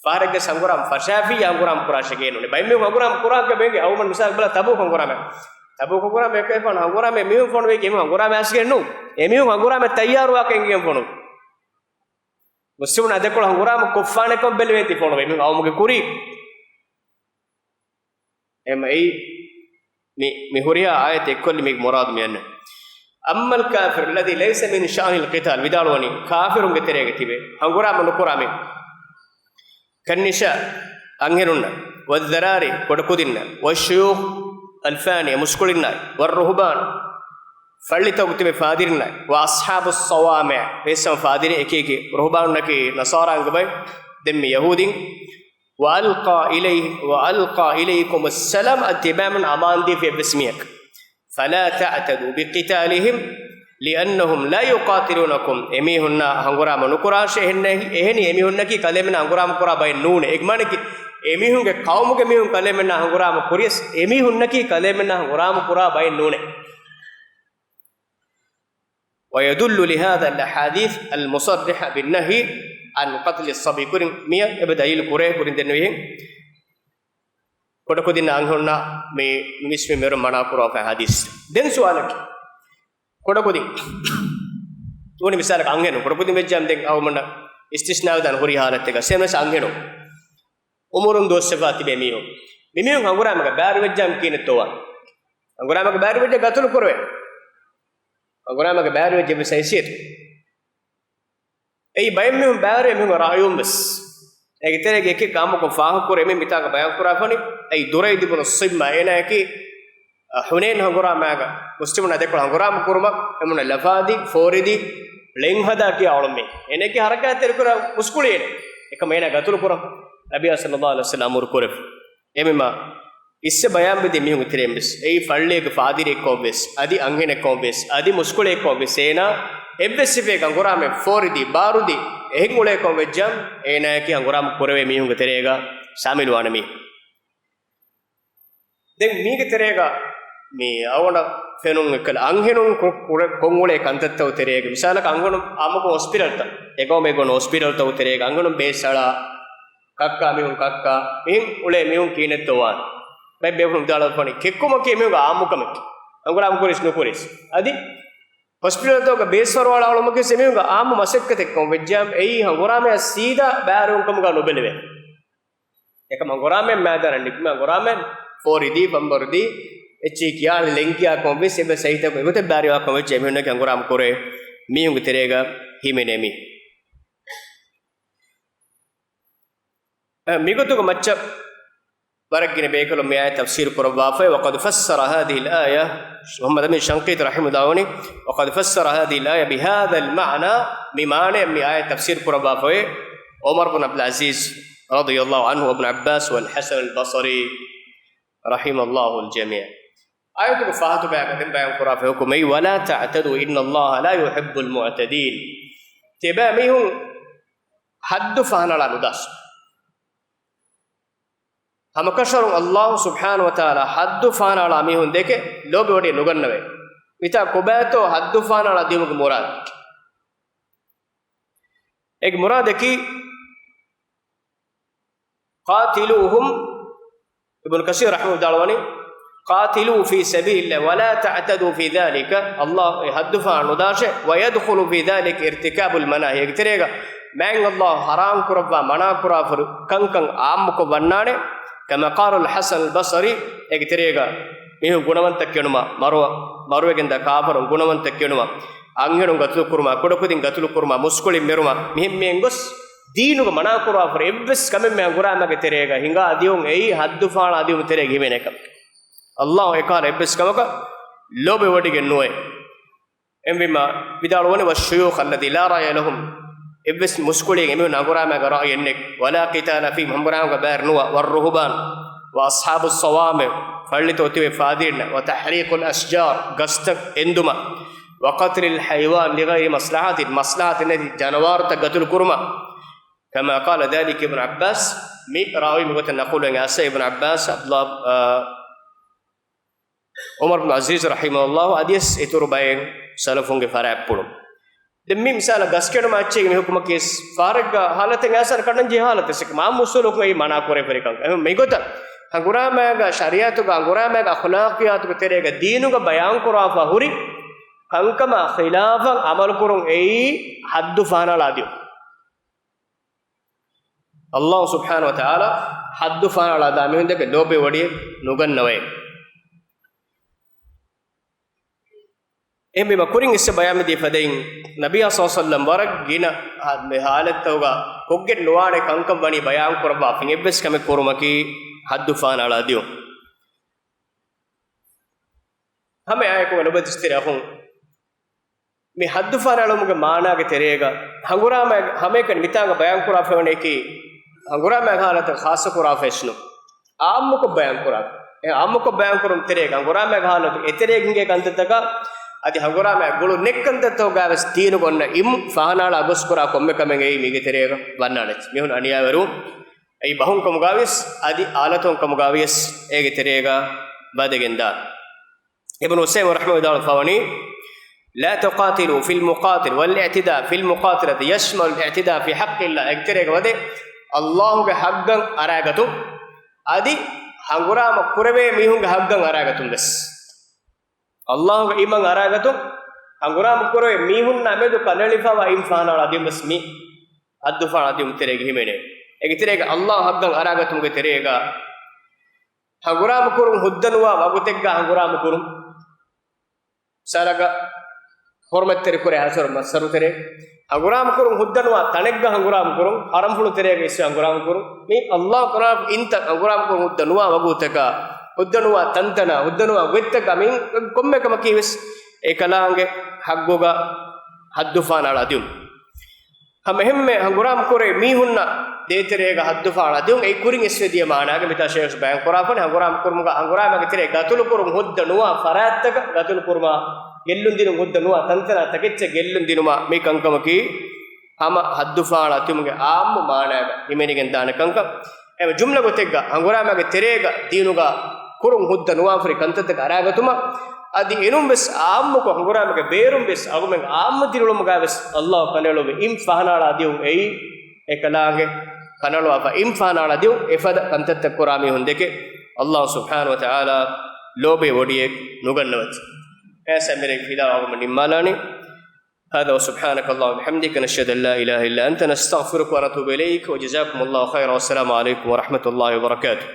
ފަހަރެއްގެ ހަނގުރާމަ ފަށާފިއްޔާ ހަނގުރާމަ ކުރާށޭ ގޭނުނެ. ބައެއް މީހުން ހަނގުރާމަ ކުރާކަށް ބޭނގެ އަޅުގަނޑު މިސާލަކަށް ބަލާ ތަބޫކު ހަނގުރާމަ. ތަބޫކު ހަނގުރާމަ އެކަން ފޮނު ހަނގުރާމަ މީހުން ފޮނުވީ އެމީހުން ހަނގުރާމަ އައިސްގެން ނޫން. އެމީހުން ހަނގުރާމަ ތައްޔާރުވާކަން އެނގިގެން ފޮނު. މުސްލިމުން އަދެކޮޅު ހަނގުރާމަ ކޮށްފާނެކަން ބެލެވޭތީ ފޮނުވޭ މީހުން އައުމުގެ ކުރީ. އެމަ އެއީ މި، މި ހުރިހާ އާޔަތެއް އެއްކޮށްލި މީގެ މުރާދު މިއަންނަ. أما الكافر الذي ليس من شأنه القتال، ވިދާޅުވަނީ ކާފިރުންގެ ތެރޭގަ ތިބޭ ހަނގުރާމަ ނުކުރާ މީ. كالنساء، އަންހެނުންނަށް، والذراري، ކުޑަކުދިންނަށް، والشيوخ الفانية، މުސްކުޅިންނާއި، والرهبان، ފައްޅިތަކުގަ ތިބޭ ފާދިރިންނާއި، وأصحاب الصوامع، ވެސް ފާދިރި އެކި އެކި، ރުހުބާނުންނަކީ ނަޞާރާންގެ ބައެއް، ދެން މި ޔަހޫދީން، وألقى إليه، وألقى إليكم السلام، އަދި ތިބާމެން އަމާންދީފި އެއްވެސް މީހަކަށް. فلا تعتدوا بقتالهم لأنهم لا يقاتلونكم، އެމީހުންނާ ހަނގުރާމަ ނުކުރާށޭ، އެހެންނެ-، އެހެނީ އެމީހުންނަކީ ކަލޭމެންނާ ހަނގުރާމަ ކުރާ ބައެއް ނޫނޭ. އެގްމާނަކީ އެމީހުންގެ ޤައުމުގެ މީހުން ކަލޭމެންނާ ހަނގުރާމަ ކުރިޔަސް، އެމީހުންނަކީ ކަލޭމެންނާ ހަނގުރާމަ ކުރާ ބައެއް ނޫނޭ. ويدل لهذا الأحاديث المصرحة بالنهي عن قتل الصبي، ކުރިން މިއަށް އެބަ ދަލީލު ކުރޭ، ކުރިން ދެންނެވިހެން. ކުޑަކުދިން އަންހެނުންނާ މި މިސްމި މެރު މަނާ ކުރާފަ ހަދީސް. ދެން ސުވާލަކީ، ކުޑަކުދިން ދޫނި މިސާލަކަށް އަންހެނުން، ކުޑަކުދިން ވެއްޖާމް ދެން އަވަމަންނަ އިސްތިސްނާވެދާނެ ހުރި ހާލަތެއްގަ. ސޭމެސް އަންހެނުން އުމުރުން ދުވަސްވެފާ ތިބޭ މީހުން، މިމީހުން ހަނގުރާމަގަ ބައިވެރިވެއްޖާމް ކީނެއްތޯވާން؟ ހަނގުރާމަގަ ބައިވެރިވެއްޖެ ގަތުލު ކުރެވޭ. ހަނގުރާމަގަ ބައިވެރިވެއްޖެ ވެސް ހައިސިއްޔަތު. އެއީ ބައެއް މީހުން ބައިވެރި މީހުން ރާއިޔުން ވެސް. އޭގެ ތެރޭގަ އެކެއް އާއްމުކޮށް ފާހަގަކުރޭ މި މިތާގަ ބަޔާންކުރާފަނި، އެއީ ދުރައިދު ބުނު ޞިމްމާ، އޭނާއަކީ، އަ، ޙުނައިން ހަނގުރާމައިގަ މުސްލިމުން އަދެކޮޅު ހަނގުރާމަ ކުރުމަށް އެމުންނަ ލަފާދި، ފޯރިދި، ޅެން ހަދާ ކިޔާ އަޅުމެ. އޭނާއަކީ ހަރަކާތްތެރިކުރާ މުސްކުޅި އޭނާ. އެކަމަ އޭނާ ގަތުލު ކުރަން ނަބިއްޔާ ޞައްލައްލާހު ޢަލައިހި ވަސައްލަމް އަމުރު ކުރެއްވި. އެމެމާ އިސްސެ ބަޔާންވެދި މީހުންގެ ތެރެއިން ވެސް އެއީ ފައްޅޭގެ ފާދިރިއެއްކަމަށް ވެސް، އަދި އަންހެނެއްކަމަށް ވެސް، އަދި މުސްކުޅިއެއްކަމަށް ވެސް، އޭނާ އެއްވެސް ސިފައެއް އަނގުރާމެ ފޯރިދީ، ބާރުދީ، އެހެން އުޅޭކަމަށް ވެއްޖާމް، އޭނާއަކީ އަނގުރާމަ ކުރެވޭ މީހުންގެ ތެރޭގަ ޝާމިލުވާނެ މީ. ދެން މީގެ ތެރޭގަ މި އަވަނަ ފެނުން އެކަލަ އަންހެނުން ކު-، ކުރެ-، ކޮށްއުޅޭ ކަންތައްތައް ތެރޭގަ، މިސާލަކަށް އަންހެނުން އާއްމުކޮށް ހޮސްޕިޓަލްތައް، އެގައުމެއް ގޮން ހޮސްޕިޓަލްތައް ތެރޭގަ އަންހެނުން ބޭސް އަޅާ، ކައްކާ މީހުން ކައްކާ، މިހެން އުޅޭ މީހުން ކީނެއްތޯ ވާން. ބައެއް ބޭފުޅުން ވިދާޅުވެފަނީ، ކެއްކުމަކީ މީހުންގެ އާއްމުކަމެކޭ. ހަނގުރާމަ ކުރިސް ނުކުރިސް. އަދި ހޮސްޕިޓަލްތަކުގަ ބޭސްފަރުވާ އަޅުމަކީ މީހުންގެ އާއްމު މަސައްކަތެއްކަމަށް ވެއްޖާމް، އެއީ ހަނގުރާމައަށް ސީދާ ބައިވެރިވުންކަމުގަ ނުބެލެވޭ. އެކަމަ ހަނގުރާމައިން މައިދާނަށް ނިކުމެ ހަނގުރާމައިން ފޯރިދީ، ބަނބަރުދީ، އެއްޗެހި ކިޔާނެ ޅެން ކިޔާކަމަށް ވެސް އެއްވެސް ސަހީހަކަމެއް ގޮތެއް ބައިވެރިވާކަމަށް ވެއްޖެ އެމީހުންނަކީ ހަނގުރާމަ ކުރޭ މީހުންގެ ތެރޭގަ ހިމެނޭ މީ. އަ، މިގޮތުގަ މައްޗަށް ވަރަށް ގިނަ ބޭކަލުން މި އާޔަތް ތަފްސީރު ކުރައްވާފައި، وقد فسر هذه الآية، މުޙައްމަދު އަމީން ޝަންޤީޠީ ރަޙިމަހުﷲ ވަނީ، وقد فسر هذه الآية بهذا المعنى، މި މާނައަށް މި އާޔަތް ތަފްސީރު ކުރައްވާފައި، ޢުމަރު ބުން ޢަބްދުލް ޢަޒީޒް رضي الله عنه وابن عباس والحسن البصري رحم الله الجميع. އާޔަތުގެ ފަހަތު ބަޔަކަށް ދެން ބަޔާން ކުރާފައި ހުކުމެއް، ولا تعتدوا إن الله لا يحب المعتدين. ތިބާ މީހުން ޙައްދު ފަހަނަޅާ ނުދާށޭ. ހަމަކަށަވަރުން ﷲ ސުބްޙާނަހޫ ވަތަޢާލާ ޙައްދު ފަހަނަޅާ މީހުން ދެކެ ލޯބިވޮޑި ނުގަންނަވައި. މިތާ ކޮބާތޯ ޙައްދު ފަހަނަޅާ ދިޔުމުގެ މުރާދު؟ އޭގެ މުރާދަކީ، قاتلوهم، އިބްނު ކަސީރު ރަޙިމަހުﷲ ވިދާޅުވަނީ، قاتلوا في سبيل الله ولا تعتدوا في ذلك، ﷲ އެ ޙައްދު ފަހަނަޅާ ނުދާށޭ، ويدخل في ذلك ارتكاب المناهي، އޭގެ ތެރޭގަ މާތް ﷲ ޙަރާމް ކުރައްވާ މަނާ ކުރާފަ ހުރި ކަންކަން ޢާއްމުކޮށް ވަންނާނެ. كما قال الحسن البصري، އޭގެ ތެރޭގަ މީހުން ގުނަވަންތައް ކެނޑުމަށް، މަރުވަ-، މަރުވެގެންދާ ކާފަރުން ގުނަވަންތައް ކެނޑުމަށް، އަންހެނުން ގަތުލު ކުރުމަށް، ކުޑަކުދިން ގަތުލު ކުރުމަށް، މުސްކުޅިން މެރުމަށް، މިހެން މިހެން ގޮސް ދީނުގަ މަނާ ކުރާފަ ހުރި އެއްވެސް ކަމެއް މި ހަނގުރާމައިގެ ތެރޭގަ ހިނގާ ދިޔުން އެއީ ޙައްދު ފަހަނަޅާ ދިޔުމުގެ ތެރޭގަ ހިމެނޭ ކަމެކޭ. ﷲ އެކަހަލަ އެއްވެސް ކަމަކަށް ލޯބިވޮޑިގެން ނުވޭ. އެހެންވީމަ ވިދާޅުވަނީ، والشيوخ الذي لا رأي لهم، އެއްވެސް މުސްކުޅިއެއް އެމީހުން ހަނގުރާމައިގަ ރައުޔެއް ނެތް، ولا قتال فيهم، ހަނގުރާމައިގަ ބައިވެރި ނުވާ، والرهبان، وأصحاب الصوامع، ފައްޅިތައް އޮތިވޭ ފާދިރިންނަށް، وتحريق الأشجار، ގަސްތައް އެންދުމަށް، وقتل الحيوان لغير مصلحة، މަސްލަހަތެއް ނެތި ޖަނަވާރުތައް ގަތުލު ކުރުމަށް. كما قال ذلك ابن عباس، މި ރާވީ މިގޮތަށް ނަޤުލުވެގެން އައިސް އިބްނު ޢައްބާސް، ޢަބްދުﷲ، އާ، ޢުމަރު ބިން ޢަޒީޒް ރަޙިމަހުﷲ އަދިވެސް އިތުރު ބައެއް ސަލަފުންގެ ފަރާތްޕުޅުން. ދެން މި މިސާލަށް ގަސް ކެނޑުމާ އެއްޗެއްގެ މި ޙުކުމަކީ ފަހަރެއްގަ ހާލަތެއް އައިސް ކަނޑަން ޖެހޭ ހާލަތެއް ސެކް މާ މުސުލުކު އެއީ މަނާ ކުރެވިފަ ހުރި ކަން. އެހެން މިގޮތަށް ހަނގުރާމައިގަ ޝަރީޢަތުގަ ހަނގުރާމައިގަ އަޚުލާޤިޔާތުގެ ތެރޭގަ ދީނުގަ ބަޔާންކުރާފަ ހުރި ކަންކަމާ ޚިލާފަށް ޢަމަލުކުރުން އެއީ ޙައްދު ފަހަނަޅާ ދިޔުން. ﷲ ސުބްޙާނަހޫ ވަތަޢާލާ ޙައްދު ފަހަނަޅާ ދާ މީހުންދެކެ ލޯބިވެ ވޮޑިއެއް ނުގަންނަވައޭ. އެހެންވީމަ ކުރިން އިސް ބަޔާންވެދިޔަ ފަދައިން ނަބިއްޔާ ޞައްލަﷲު ޢަލައިހި ވަސައްލަމަ ވަރަށް ގިނަ ހާ-، މި ޙާލަތްތަކުގަ ކޮށްގެން ނުވާނެ ކަންކަން ވަނީ ބަޔާންކުރައްވާފަ. އެއްވެސް ކަމެއް ކުރުމަކީ ޙައްދު ފަހަނަޅާ ދިޔުން. ހަމައެއާއެކު ލޮބުވެތި އިސްތިރި އަޚުން، މި ޙައްދު ފަހަނަޅުމުގެ މާނާގެ ތެރޭގަ ހަނގުރާމައިގެ ހަމައެކަނި މިތާނގަ ބަޔާންކުރާފައިވަނީކީ ހަނގުރާމައިގެ ޙާލަތަށް ޚާއްޞަކުރާފައެއްނު. ޢާއްމުކޮށް ބަޔާންކުރާ. އެ ޢާއްމުކޮށް ބަޔާންކުރުން ތެރޭގަ ހަނގުރާމައިގެ ޙާލަތު އެތެރޭގަ ހިނގޭ ކަންތައްތަކާ އަދި ހަނގުރާމައިގަ ގުޅުން ނެތް ކަންތައްތަކުގަވެސް ދީނުގަ އޮންނަ ޢިލްމު ފަހަނަޅާ ގޮސްކުރާ ކޮންމެ ކަމެއް އެއީ މީގެ ތެރޭގަ ވަންނާނެ. މީހުން އަނިޔާވެރިވުން އެއީ ބަހުން ކަމުގަވިޔަސް އަދި އާލަތުން ކަމުގަވިޔަސް އޭގެ ތެރޭގަ ވަދެގެންދާނެ. އިބްނު ޢުސައިމީން ރަޙިމަހުﷲ ވިދާޅުވެފަވަނީ، لا تقاتلوا في المقاتل والاعتداء في المقاتلة يشمل الاعتداء في حق الله. އޭގެ ތެރޭގަ ވަދެ ﷲ ގެ ޙައްޤަށް އަރާގަތުން އަދި ހަނގުރާމަ ކުރެވޭ މީހުންގެ ޙައްޤަށް އަރާގަތުން ވެސް. ﷲ ގެ އިމަށް އަރާގަތުން ހަނގުރާމަ ކުރެވޭ މީހުންނާ މެދު ކަނޑައެޅިފައިވާ އިމް ފަހަނަޅާ ދިޔުން ވެސް މި ޙައްދު ފަހަނަޅާ ދިޔުމުގެ ތެރޭގަ ހިމެނޭ. އޭގެ ތެރޭގަ ﷲ ގެ ޙައްޤަށް އަރާގަތުމުގެ ތެރޭގަ ހަނގުރާމަ ކުރުން ހުއްދަ ނުވާ ވަގުތެއްގަ ހަނގުރާމަ ކުރުން. މިސާލަކަށް، ހުރުމަތްތެރި ކުރޭ ހަސަރު މައްސަރު ތެރޭ. ހަނގުރާމަ ކުރުން ހުއްދަ ނުވާ ތަނެއްގަ ހަނގުރާމަ ކުރުން، ޙަރަމްފުޅު ތެރޭގަ އިސް ހަނގުރާމަ ކުރުން. މި ﷲ ޤަރާރު އިންތައް ހަނގުރާމަ ކުރުން ހުއްދަ ނުވާ ވަގުތަކަށް، ހުއްދަ ނުވާ ތަންތަނަށް، ހުއްދަ ނުވާ ގޮތްތަކަށް މި ކޮންމެ ކަމަކީ ވެސް އެކަލާނގެ ޙައްޤުގަ ޙައްދު ފަހަނަޅާ ދިޔުން. ހަމަ އެހެންމެ ހަނގުރާމަ ކުރޭ މީހުންނަށް ދޭތެރޭގަ ޙައްދު ފަހަނަޅާ ދިޔުން. އެއީ ކުރިން އިސްވެދިޔަ މާނާގެ މިތާ ޝޭޚް ބަޔާން ކުރާފަން ހަނގުރާމަ ކުރުމުގަ ހަނގުރާމައިގެ ތެރޭ ގަތުލު ކުރުން ހުއްދަ ނުވާ ފަރާތްތަކަށް ގަތުލު ކުރުމާ، ގެއްލުން ދިނުން ހުއްދަ ނުވާ ތަންތަނާ ތަކެއްޗެއް ގެއްލުން ދިނުމާ މި ކަންކަމަކީ ހަމަ ޙައްދު ފަހަނަޅާ ދިޔުމުގެ ޢާއްމު މާނާގަ ހިމެނިގެން ދާނެ ކަންކަން. އެ ޖުމްލަ ގޮތެއްގަ ހަނގުރާމައިގެ ތެރޭގަ ދީނުގަ ކުރުން ހުއްދަ ނުވާފަ ހުރި ކަންތައްތަކަށް އަރާގަތުމަށް އަދި އެނޫން ވެސް ޢާއްމުކޮށް ހަނގުރާމައިގެ ބޭރުން ވެސް އަޅުގަމެން ޢާއްމު ދިރިއުޅުމުގަ ވެސް ﷲ ކަނޑައެޅުއްވި އިމް ފަހަނަޅާ ދިޔުން އެއީ އެކަލާނގެ ކަނޑައަޅުވާފަ އިމް ފަހަނަޅާ ދިޔުން އެފަދަ ކަންތައްތައް ކުރާ މީހުން ދެކެ ﷲ ސުބްޙާނަހޫ ވަތަޢާލާ ލޯބިވެ ވޮޑިއެއް ނުގަންނަވަތި. އެ ސަމިރެގެ ފިލާ އަޅުގަމެން ނިންމާލާނީ. هذا وسبحانك اللهم وبحمدك، نشهد أن لا إله إلا أنت، نستغفرك ونتوب إليك، وجزاكم الله خيرا، والسلام عليكم ورحمة الله وبركاته.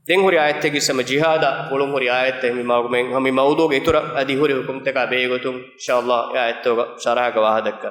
ދެން ހުރި އާޔަތެއްގެ ސަމަ ޖިހާދާ ގުޅުން ހުރި އާޔަތެއް މި މައު-، މި މައުޟޫޢުގެ އިތުރަށް އަދި ހުރި ޙުކުމްތަކާ ބެހޭގޮތުން، އިންޝާﷲ، އެ އާޔަތްތަކުގަ ޝަރަޙަކަށް ވާހަކަ ދައްކާ.